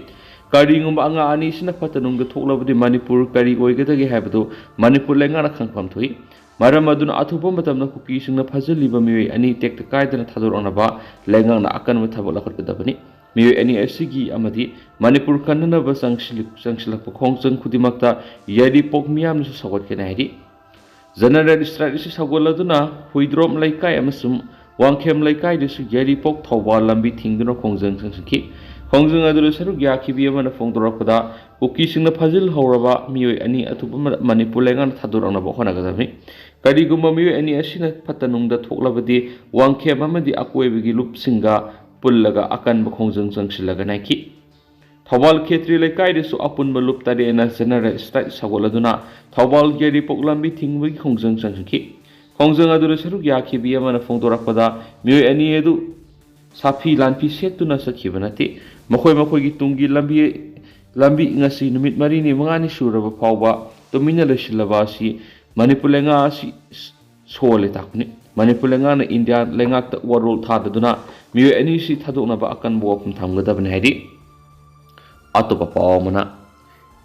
ꯀꯔꯤꯒꯨꯝꯕ ꯑꯉꯥꯡ ꯑꯅꯤꯁꯤꯅ ꯐꯠꯇ ꯅꯨꯡꯗ ꯊꯣꯛꯂꯕꯗꯤ ꯃꯅꯤꯄꯨꯔ ꯀꯔꯤ ꯑꯣꯏꯒꯗꯒꯦ ꯍꯥꯏꯕꯗꯨ ꯃꯅꯤꯄꯨꯔ ꯂꯩꯉꯥꯛꯅ ꯈꯪꯐꯝ ꯊꯣꯛꯏ꯫ ꯃꯔꯝ ꯑꯗꯨꯅ ꯑꯊꯨꯕ ꯃꯇꯝꯗ ꯀꯨꯀꯤꯁꯤꯡꯅ ꯐꯥꯖꯤꯜꯂꯤꯕ ꯃꯤꯑꯣꯏ ꯑꯅꯤ ꯇꯦꯛꯇ ꯀꯥꯏꯗꯅ ꯊꯥꯗꯣꯔꯛꯅꯕ ꯂꯩꯉꯥꯛꯅ ꯑꯀꯟꯕ ꯊꯕꯛ ꯂꯧꯈꯠꯀꯗꯕꯅꯤ꯫ ꯃꯤꯑꯣꯏ ꯑꯅꯤ ꯑꯁꯤꯒꯤ ꯑꯃꯗꯤ ꯃꯅꯤꯄꯨꯔ ꯀꯟꯅꯅꯕ ꯆꯪꯁꯤꯜꯂꯛ-, ꯆꯪꯁꯤꯜꯂꯛꯄ ꯈꯣꯡꯖꯪ ꯈꯨꯗꯤꯡꯃꯛꯇ ꯌꯥꯏꯔꯤꯄꯣꯛ ꯃꯤꯌꯥꯝꯅꯁꯨ ꯁꯧꯒꯠꯀꯅꯤ ꯍꯥꯏꯔꯤ꯫ ꯖꯦꯅꯔꯦꯜ ꯁ꯭ꯇ꯭ꯔꯥꯏꯛ ꯑꯁꯤ ꯁꯧꯒꯠꯂꯗꯨꯅ ꯍꯨꯏꯗ꯭ꯔꯣꯝ ꯂꯩꯀꯥꯏ ꯑꯃꯁꯨꯡ ꯋꯥꯡꯈꯦꯝ ꯂꯩꯀꯥꯏꯗꯁꯨ ꯌꯥꯏꯔꯤꯄꯣꯛ ꯊꯧꯕꯥꯜ ꯂꯝꯕꯤ ꯊꯤꯡꯗꯨꯅ ꯈꯣꯡꯖꯪ ꯆꯪꯁꯤꯟꯈꯤ꯫ ꯈꯣꯡꯖꯪ ꯑꯗꯨꯗ ꯁꯔꯨꯛ ꯌꯥꯈꯤꯕꯤ ꯑꯃꯅ ꯐꯣꯡꯗꯣꯔꯛꯄꯗ, ꯀꯨꯀꯤꯁꯤꯡꯅ ꯐꯥꯖꯤꯜꯍꯧꯔꯕ ꯃꯤꯑꯣꯏ ꯑꯅꯤ ꯑꯊꯨꯕ ꯃ-, ꯃꯅꯤꯄꯨꯔ ꯂꯩꯉꯥꯛꯅ ꯊꯥꯗꯣꯔꯛꯅꯕ ꯍꯣꯠꯅꯒꯗꯕꯅꯤ꯫ ꯀꯔꯤꯒꯨꯝꯕ ꯃꯤꯑꯣꯏ ꯑꯅꯤ ꯑꯁꯤꯅ ꯐꯠꯇ ꯅꯨꯡꯗ ꯊꯣꯛꯂꯕꯗꯤ ꯋꯥꯡꯈꯦꯝ ꯑꯃꯗꯤ ꯑꯀꯣꯏꯕꯒꯤ ꯂꯨꯞꯁꯤꯡꯒ ꯄꯨꯜꯂꯒ ꯑꯀꯟꯕ ꯈꯣꯡꯖꯪ ꯆꯪꯁꯤꯜꯂꯒꯅꯤ ꯍꯥꯏꯈꯤ꯫ ꯊꯧꯕꯥꯜ ꯈꯦꯇ꯭ꯔꯤ ꯂꯩꯀꯥꯏꯗꯁꯨ ꯑꯄꯨꯟꯕ ꯂꯨꯞ ꯇꯔꯦꯠꯅ ꯖꯦꯅꯔꯦꯜ ꯁ꯭ꯇ꯭ꯔꯥꯏꯛ ꯁꯧꯒꯠꯂꯗꯨꯅ ꯊꯧꯕꯥꯜ ꯌꯥꯏꯔꯤꯄꯣꯛ ꯂꯝꯕꯤ ꯊꯤꯡꯕꯒꯤ ꯈꯣꯡꯖꯪ ꯆꯪꯁꯤꯟꯈꯤ꯫ ꯈꯣꯡꯖꯪ ꯑꯗꯨꯗ ꯁꯔꯨꯛ ꯌꯥꯈꯤꯕꯤ ꯑꯃꯅ ꯐꯣꯡꯗꯣꯔꯛꯄꯗ, ꯃꯤꯑꯣꯏ ꯑꯅꯤ ꯑꯗꯨ ꯁꯥꯐꯤ ꯂꯥꯟꯐꯤ ꯁꯦꯠꯇꯨꯅ ꯆꯠꯈꯤꯕ ꯅꯠꯇꯦ꯫ ꯃꯈꯣꯏ ꯃꯈꯣꯏꯒꯤ ꯇꯨꯡꯒꯤ ꯂꯝꯕꯤ, ꯂꯝꯕꯤ ꯉꯁꯤ ꯅꯨꯃꯤꯠ ꯃꯔꯤꯅꯤ ꯃꯉꯥꯅꯤ ꯁꯨꯔꯕ ꯐꯥꯎꯕ ꯇꯨꯃꯤꯟꯅ ꯂꯩꯁꯤꯜꯂꯕ ꯑꯁꯤ ꯃꯅꯤꯄꯨꯔ ꯂꯩꯉꯥꯛ ꯑꯁꯤ ꯁꯣꯜꯂꯦ ꯇꯥꯛꯄꯅꯤ꯫ ꯃꯅꯤꯄꯨꯔ ꯂꯩꯉꯥꯛꯅ ꯏꯟꯗꯤꯌꯥ ꯂꯩꯉꯥꯛꯇ ꯋꯥꯔꯣꯜ ꯊꯥꯗꯗꯨꯅ ꯃꯤꯑꯣꯏ ꯑꯅꯤꯁꯤ ꯊꯥꯗꯣꯛꯅꯕ ꯑꯀꯟꯕ ꯋꯥꯐꯝ ꯊꯝꯒꯗꯕꯅꯤ ꯍꯥꯏꯔꯤ꯫ ꯑꯇꯣꯞꯄ ꯄꯥꯎ ꯑꯃꯅ,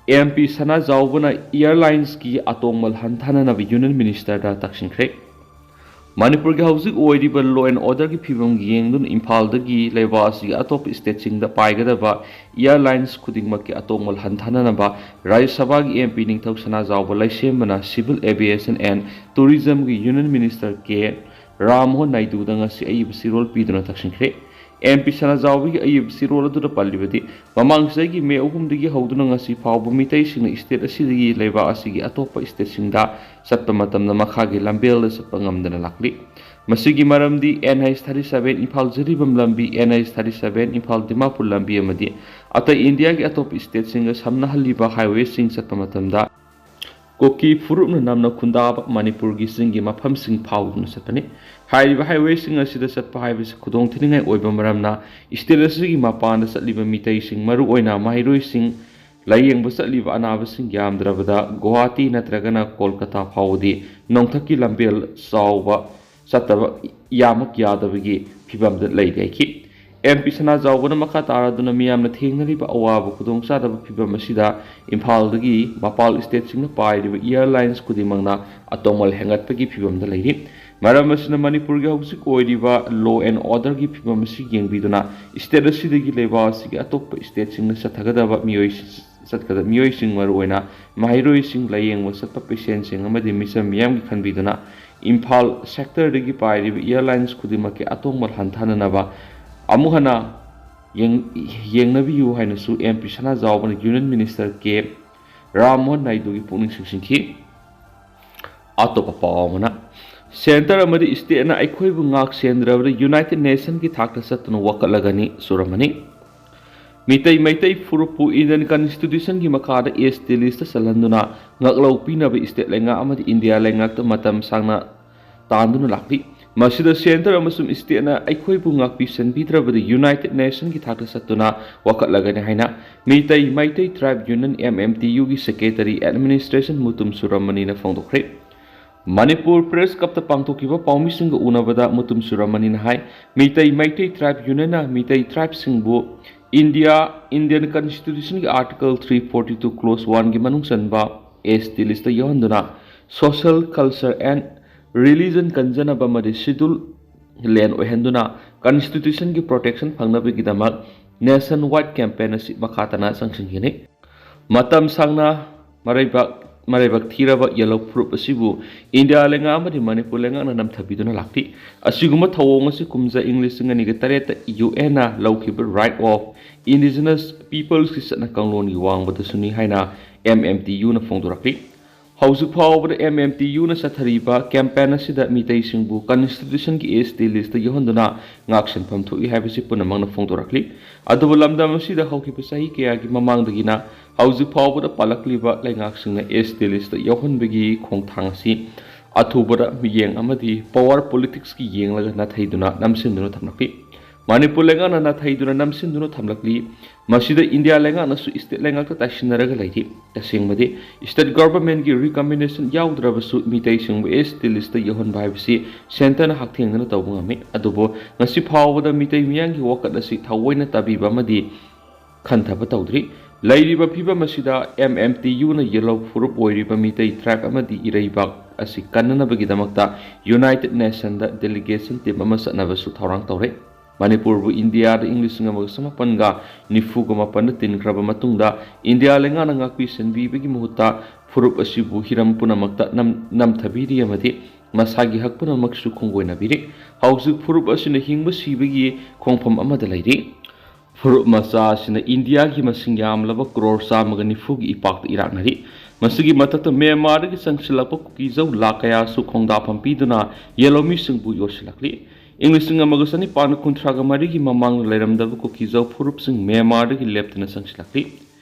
ꯑꯦꯝ ꯄꯤ ꯁꯅꯥꯖꯥꯎꯕꯅ ꯑꯦꯌꯥꯔꯂꯥꯏꯟꯁꯀꯤ ꯑꯇꯣꯡꯕ ꯍꯟꯊꯅꯅꯕ ꯌꯨꯅꯤꯌꯟ ꯃꯤꯅꯤꯁꯇꯔꯗ ꯇꯛꯁꯤꯟꯈ꯭ꯔꯦ꯫ ꯃꯅꯤꯄꯨꯔꯒꯤ ꯍꯧꯖꯤꯛ ꯑꯣꯏꯔꯤꯕ law and orderꯒꯤ ꯐꯤꯕꯝ ꯌꯦꯡꯗꯨꯅ ꯏꯝꯐꯥꯜꯗꯒꯤ ꯂꯩꯕꯥꯛ ꯑꯁꯤꯒꯤ ꯑꯇꯣꯞꯄ stateꯁꯤꯡꯗ ꯄꯥꯏꯒꯗꯕ airlines ꯈꯨꯗꯤꯡꯃꯛꯀꯤ ꯑꯇꯣꯡꯕ ꯍꯟꯊꯅꯅꯕ ꯔꯥꯖ꯭ꯌ ꯁꯚꯥꯒꯤ MP ꯅꯤꯡꯊꯧ ꯁꯅꯥꯖꯥꯎꯕ ꯂꯩꯁꯦꯝꯕꯅ Civil Aviation and Tourismꯒꯤ Union Minister ꯀꯦ ꯔꯥꯝꯃꯣꯍꯟ ꯅꯥꯏꯗꯨꯗ ꯉꯁꯤ ꯑꯏꯕ ꯆꯦꯔꯣꯜ ꯄꯤꯗꯨꯅ ꯇꯛꯁꯤꯟꯈ꯭ꯔꯦ꯫ MP ꯁꯅꯥꯖꯥꯎꯕꯒꯤ ꯑꯏꯕ ꯆꯦꯔꯣꯜ ꯑꯗꯨꯗ ꯄꯜꯂꯤꯕꯗꯤ, ꯃꯃꯥꯡ ꯆꯍꯤꯒꯤ ꯃꯦ ꯑꯍꯨꯝꯗꯒꯤ ꯍꯧꯗꯨꯅ ꯉꯁꯤ ꯐꯥꯎꯕ ꯃꯤꯇꯩꯁꯤꯡꯅ state ꯑꯁꯤꯗꯒꯤ ꯂꯩꯕꯥꯛ ꯑꯁꯤꯒꯤ ꯑꯇꯣꯞꯄ stateꯁꯤꯡꯗ ꯆꯠꯄ ꯃꯇꯝꯗ ꯃꯈꯥꯒꯤ ꯂꯝꯕꯦꯜꯗ ꯆꯠꯄ ꯉꯝꯗꯅ ꯂꯥꯛꯂꯤ꯫ ꯃꯁꯤꯒꯤ ꯃꯔꯝꯗꯤ NH thirty seven Imphal Jiribam ꯂꯝꯕꯤ, NH thirty seven Imphal Dimapur ꯂꯝꯕꯤ ꯑꯃꯗꯤ ꯑꯇꯩ ꯏꯟꯗꯤꯌꯥꯒꯤ ꯑꯇꯣꯞꯄ stateꯁꯤꯡꯒ ꯁꯝꯅꯍꯜꯂꯤꯕ highwayꯁꯤꯡ ꯆꯠꯄ ꯃꯇꯝꯗ ꯀꯨꯀꯤ ꯐꯨꯔꯨꯞꯅ ꯅꯝꯅ ꯈꯨꯟꯗꯥꯕ ꯃꯅꯤꯄꯨꯔꯒꯤ ꯆꯤꯡꯒꯤ ꯃꯐꯝꯁꯤꯡ ꯐꯥꯎꯗꯨꯅ ꯆꯠꯄꯅꯤ꯫ ꯍꯥꯏꯔꯤꯕ highwayꯁꯤꯡ ꯑꯁꯤꯗ ꯆꯠꯄ ꯍꯥꯏꯕꯁꯤ ꯈꯨꯗꯣꯡꯊꯤꯅꯤꯡꯉꯥꯏ ꯑꯣꯏꯕ ꯃꯔꯝꯅ, state ꯑꯁꯤꯒꯤ ꯃꯄꯥꯟꯗ ꯆꯠꯂꯤꯕ ꯃꯤꯇꯩꯁꯤꯡ, ꯃꯔꯨꯑꯣꯏꯅ ꯃꯍꯩꯔꯣꯏꯁꯤꯡ, ꯂꯥꯌꯦꯡꯕ ꯆꯠꯂꯤꯕ ꯑꯅꯥꯕꯁꯤꯡ ꯌꯥꯝꯗ꯭ꯔꯕꯗ ꯒꯨꯋꯥꯍꯥꯇꯤ ꯅꯠꯇ꯭ꯔꯒꯅ ꯀꯣꯜꯀꯇꯥ ꯐꯥꯎꯕꯗꯤ ꯅꯣꯡꯊꯛꯀꯤ ꯂꯝꯕꯦꯜ ꯆꯥꯎꯕ ꯆꯠꯇꯕ ꯌꯥꯃꯛ ꯌꯥꯗꯕꯒꯤ ꯐꯤꯕꯝꯗ ꯂꯩꯔꯤ ꯍꯥꯏꯈꯤ꯫ MP ꯁꯅꯥꯖꯥꯎꯕꯅ ꯃꯈꯥ ꯇꯥꯔꯗꯨꯅ ꯃꯤꯌꯥꯝꯅ ꯊꯦꯡꯅꯔꯤꯕ ꯑꯋꯥꯕ ꯈꯨꯗꯣꯡꯆꯥꯗꯕ ꯐꯤꯕꯝ ꯑꯁꯤꯗ ꯏꯝꯐꯥꯜꯗꯒꯤ ꯃꯄꯥꯜ stateꯁꯤꯡꯅ ꯄꯥꯏꯔꯤꯕ airlines ꯈꯨꯗꯤꯡꯃꯛꯅ ꯑꯇꯣꯡꯃꯜ ꯍꯦꯟꯒꯠꯄꯒꯤ ꯐꯤꯕꯝꯗ ꯂꯩꯔꯤ꯫ ꯃꯔꯝ ꯑꯁꯤꯅ ꯃꯅꯤꯄꯨꯔꯒꯤ ꯍꯧꯖꯤꯛ ꯑꯣꯏꯔꯤꯕ law and orderꯒꯤ ꯐꯤꯕꯝ ꯑꯁꯤ ꯌꯦꯡꯕꯤꯗꯨꯅ state ꯑꯁꯤꯗꯒꯤ ꯂꯩꯕꯥꯛ ꯑꯁꯤꯒꯤ ꯑꯇꯣꯞꯄ stateꯁꯤꯡꯗ ꯆꯠꯊꯒꯗꯕ ꯃꯤꯑꯣꯏ, ꯆꯠꯀꯗꯕ ꯃꯤꯑꯣꯏꯁꯤꯡ, ꯃꯔꯨꯑꯣꯏꯅ ꯃꯍꯩꯔꯣꯏꯁꯤꯡ, ꯂꯥꯌꯦꯡꯕ ꯆꯠꯄ patientꯁꯤꯡ ꯑꯃꯗꯤ ꯃꯤꯆꯝ ꯃꯤꯌꯥꯝꯒꯤ ꯈꯟꯕꯤꯗꯨꯅ ꯏꯝꯐꯥꯜ sectorꯗꯒꯤ ꯄꯥꯏꯔꯤꯕ airlines ꯈꯨꯗꯤꯡꯃꯛꯀꯤ ꯑꯇꯣꯡꯕ ꯍꯟꯊꯅꯅꯕ ꯑꯃꯨꯛ ꯍꯟꯅ ꯌꯦꯡ-, ꯌꯦꯡꯅꯕꯤꯌꯨ ꯍꯥꯏꯅꯁꯨ MP ꯁꯅꯥꯖꯥꯎꯕꯅ Union Minister ꯀꯦ ꯔꯥꯝꯃꯣꯍꯟ ꯅꯥꯏꯗꯨꯒꯤ ꯄꯨꯛꯅꯤꯡ ꯆꯤꯡꯁꯤꯟꯈꯤ꯫ ꯑꯇꯣꯞꯄ ꯄꯥꯎ ꯑꯃꯅ, centre ꯑꯃꯗꯤ stateꯅ ꯑꯩꯈꯣꯏꯕꯨ ꯉꯥꯛ ꯁꯦꯟꯗ꯭ꯔꯕꯗ United Nationꯒꯤ ꯊꯥꯛꯇ ꯆꯠꯇꯨꯅ ꯋꯥꯀꯠꯂꯒꯅꯤ ꯆꯨꯔꯝꯃꯅꯤ꯫ ꯃꯤꯇꯩ ꯃꯩꯇꯩ ꯐꯨꯔꯨꯞꯄꯨ Indian Constitutionꯒꯤ ꯃꯈꯥꯗ ST listꯇ ꯆꯜꯍꯟꯗꯨꯅ ꯉꯥꯛꯂꯧ ꯄꯤꯅꯕ state ꯂꯩꯉꯥꯛ ꯑꯃꯗꯤ ꯏꯟꯗꯤꯌꯥ ꯂꯩꯉꯥꯛꯇ ꯃꯇꯝ ꯁꯥꯡꯅ ꯇꯥꯟꯗꯨꯅ ꯂꯥꯛꯂꯤ꯫ ꯃꯁꯤꯗ centre ꯑꯃꯁꯨꯡ stateꯅ ꯑꯩꯈꯣꯏꯕꯨ ꯉꯥꯛꯄꯤ ꯁꯦꯟꯕꯤꯗ꯭ꯔꯕꯗꯤ United Nationꯒꯤ ꯊꯥꯛꯇ ꯆꯠꯇꯨꯅ ꯋꯥꯀꯠꯂꯒꯅꯤ ꯍꯥꯏꯅ Meitei Meitei Tribe Union, MMTUꯒꯤ secretary administration Mutum ꯁꯨꯔꯝꯃꯅꯤꯅ ꯐꯣꯡꯗꯣꯛꯈ꯭ꯔꯦ꯫ Manipur Press Clubꯇ ꯄꯥꯡꯊꯣꯛꯈꯤꯕ ꯄꯥꯎꯃꯤꯁꯤꯡꯒ ꯎꯅꯕꯗ ꯃꯨꯇꯨꯝ ꯁꯨꯔꯝꯃꯅꯤꯅ ꯍꯥꯏ, ꯃꯤꯇꯩ ꯃꯩꯇꯩ Tribe Unionꯅ ꯃꯤꯇꯩ tribeꯁꯤꯡꯕꯨ ꯏꯟꯗꯤꯌꯥ, Indian Constitutionꯒꯤ Article three forty two Clause oneꯒꯤ ꯃꯅꯨꯡ ꯆꯟꯕ ST listꯇ ꯌꯥꯎꯍꯟꯗꯨꯅ social, culture and religion ꯀꯟꯖꯅꯕ ꯑꯃꯗꯤ schedule land ꯑꯣꯏꯍꯟꯗꯨꯅ constitution ꯒꯤ protection ꯐꯪꯅꯕꯒꯤꯗꯃꯛ nation wide campaign ꯑꯁꯤ ꯃꯈꯥ ꯇꯥꯅ ꯆꯪꯁꯤꯟꯒꯅꯤ꯫ ꯃꯇꯝ ꯁꯥꯡꯅ ꯃꯔꯩꯕꯥꯛ ꯃꯔꯩꯕꯥꯛ ꯊꯤꯔꯕ ꯌꯦꯜꯍꯧ ꯐꯨꯔꯨꯞ ꯑꯁꯤꯕꯨ ꯏꯟꯗꯤꯌꯥ ꯂꯩꯉꯥꯛ ꯑꯃꯗꯤ ꯃꯅꯤꯄꯨꯔ ꯂꯩꯉꯥꯛꯅ ꯅꯝꯊꯕꯤꯗꯨꯅ ꯂꯥꯛꯂꯤ꯫ ꯑꯁꯤꯒꯨꯝꯕ ꯊꯧꯑꯣꯡ ꯑꯁꯤ ꯀꯨꯝꯖꯥ ꯏꯪ ꯂꯤꯁꯤꯡ ꯑꯅꯤꯒ ꯇꯔꯦꯠꯇ ꯌꯨ ꯑꯦꯟꯅ ꯂꯧꯈꯤꯕ Right of Indigenous Peoples ꯀꯤ ꯆꯠꯅ ꯀꯥꯡꯂꯣꯟꯒꯤ ꯋꯥꯡꯃꯗꯁꯨꯅꯤ ꯍꯥꯏꯅ ꯑꯦꯝ ꯑꯦꯝ ꯇꯤ ꯌꯨꯅ ꯐꯣꯡꯗꯣꯔꯛꯂꯤ꯫ ꯍꯧꯖꯤꯛ ꯐꯥꯎꯕꯗ ꯑꯦꯝ ꯑꯦꯝ ꯇꯤ ꯌꯨꯅ ꯆꯠꯊꯔꯤꯕ campaign ꯑꯁꯤꯗ ꯃꯤꯇꯩꯁꯤꯡꯕꯨ constitution ꯒꯤ S T list ꯇ ꯌꯥꯎꯍꯟꯗꯨꯅ ꯉꯥꯛꯁꯦꯟꯐꯝ ꯊꯣꯛꯏ ꯍꯥꯏꯕꯁꯤ ꯄꯨꯝꯅꯃꯛꯅ ꯐꯣꯡꯗꯣꯔꯛꯂꯤ꯫ ꯑꯗꯨꯕꯨ ꯂꯝꯗꯝ ꯑꯁꯤꯗ ꯍꯧꯈꯤꯕ ꯆꯍꯤ ꯀꯌꯥꯒꯤ ꯃꯃꯥꯡꯗꯒꯤꯅ ꯍꯧꯖꯤꯛ ꯐꯥꯎꯕꯗ ꯄꯥꯜꯂꯛꯂꯤꯕ ꯂꯩꯉꯥꯛꯁꯤꯡꯅ S T list ꯇ ꯌꯥꯎꯍꯟꯕꯒꯤ ꯈꯣꯡꯊꯥꯡ ꯑꯁꯤ ꯑꯊꯨꯕꯗ ꯃꯤꯠꯌꯦꯡ ꯑꯃꯗꯤ power politics ꯀꯤ ꯌꯦꯡꯂꯒ ꯅꯥꯊꯩꯗꯨꯅ ꯅꯝꯁꯤꯟꯗꯨꯅ ꯊꯝꯂꯛꯂꯤ꯫ ꯃꯅꯤꯄꯨꯔ ꯂꯩꯉꯥꯛꯅ ꯅꯥꯊꯩꯗꯨꯅ ꯅꯝꯁꯤꯟꯗꯨꯅ ꯊꯝꯂꯛꯂꯤ꯫ ꯃꯁꯤꯗ ꯏꯟꯗꯤꯌꯥ ꯂꯩꯉꯥꯛꯅꯁꯨ state ꯂꯩꯉꯥꯛꯇ ꯇꯥꯏꯁꯤꯟꯅꯔꯒ ꯂꯩꯔꯤ꯫ ꯇꯁꯦꯡꯕꯗꯤ state government ꯀꯤ recommendation ꯌꯥꯎꯗ꯭ꯔꯕꯁꯨ ꯃꯤꯇꯩꯁꯤꯡꯕꯨ S T list ꯇ ꯌꯧꯍꯟꯕ ꯍꯥꯏꯕꯁꯤ centre ꯅ ꯍꯛꯊꯦꯡꯅꯅ ꯇꯧꯕ ꯉꯝꯃꯤ꯫ ꯑꯗꯨꯕꯨ ꯉꯁꯤ ꯐꯥꯎꯕꯗ ꯃꯤꯇꯩ ꯃꯤꯌꯥꯝꯒꯤ ꯋꯥꯀꯠ ꯑꯁꯤ ꯊꯑꯣꯏꯅ ꯇꯥꯕꯤꯕ ꯑꯃꯗꯤ ꯈꯟꯊꯕ ꯇꯧꯗ꯭ꯔꯤ꯫ ꯂꯩꯔꯤꯕ ꯐꯤꯕꯝ ꯑꯁꯤꯗ M M T U ꯅ ꯌꯦꯜꯍꯧ ꯐꯨꯔꯨꯞ ꯑꯣꯏꯔꯤꯕ ꯃꯤꯇꯩ tribe ꯑꯃꯗꯤ ꯏꯔꯩꯕꯥꯛ ꯑꯁꯤ ꯀꯟꯅꯅꯕꯒꯤꯗꯃꯛꯇ United Nation ꯗ delegation team ꯑꯃ ꯆꯠꯅꯕꯁꯨ ꯊꯧꯔꯥꯡ ꯇꯧꯔꯦ꯫ ꯃꯅꯤꯄꯨꯔꯕꯨ ꯏꯟꯗꯤꯌꯥꯗ ꯏꯪ ꯂꯤꯁꯤꯡ ꯑꯃꯒ ꯆꯃꯥꯄꯟꯒ ꯅꯤꯐꯨꯒ ꯃꯥꯄꯟꯗ ꯇꯤꯟꯈ꯭ꯔꯕ ꯃꯇꯨꯡꯗ ꯏꯟꯗꯤꯌꯥ ꯂꯩꯉꯥꯛꯅ ꯉꯥꯛꯄꯤ ꯁꯦꯟꯕꯤꯕꯒꯤ ꯃꯍꯨꯠꯇ ꯐꯨꯔꯨꯞ ꯑꯁꯤꯕꯨ ꯍꯤꯔꯝ ꯄꯨꯝꯅꯃꯛꯇ ꯅꯝ-, ꯅꯝꯊꯕꯤꯔꯤ ꯑꯃꯗꯤ ꯃꯁꯥꯒꯤ ꯍꯛ ꯄꯨꯝꯅꯃꯛꯁꯨ ꯈꯣꯡꯒꯣꯏꯅꯕꯤꯔꯤ꯫ ꯍꯧꯖꯤꯛ ꯐꯨꯔꯨꯞ ꯑꯁꯤꯅ ꯍꯤꯡꯕ ꯁꯤꯕꯒꯤ ꯈꯣꯡꯐꯝ ꯑꯃꯗ ꯂꯩꯔꯤ꯫ ꯐꯨꯔꯨꯞ ꯃꯆꯥ ꯑꯁꯤꯅ ꯏꯟꯗꯤꯌꯥꯒꯤ ꯃꯁꯤꯡ ꯌꯥꯝꯂꯕ ꯀ꯭ꯔꯣꯔ ꯆꯥꯝꯃꯒ ꯅꯤꯐꯨꯒꯤ ꯏꯄꯥꯛꯇ ꯏꯔꯥꯛꯅꯔꯤ꯫ ꯃꯁꯤꯒꯤ ꯃꯊꯛꯇ ꯃ꯭ꯌꯥꯟꯃꯥꯔꯗꯒꯤ ꯆꯪꯁꯤꯜꯂꯛꯄ ꯀꯨꯀꯤꯖꯧ ꯂꯥꯈ ꯀꯌꯥꯁꯨ ꯈꯣꯡꯗꯥꯐꯝ ꯄꯤꯗꯨꯅ ꯌꯦꯜꯍꯧꯃꯤꯁꯤꯡꯕꯨ ꯌꯣꯠꯁꯤꯜꯂꯛꯂꯤ꯫ ꯏꯪ ꯂꯤꯁꯤꯡ ꯑꯃꯒ ꯆꯅꯤꯄꯥꯟ ꯀꯨꯟꯊ꯭ꯔꯥꯒ ꯃꯔꯤꯒꯤ ꯃꯃꯥꯡꯗ ꯂꯩꯔꯝꯗꯕ ꯀꯨꯀꯤꯖꯧ ꯐꯨꯔꯨꯞꯁꯤꯡ ꯃ꯭ꯌꯥꯟꯃꯥꯔꯗꯒꯤ ꯂꯦꯞꯇꯅ ꯆꯪꯁꯤꯜꯂꯛꯂꯤ꯫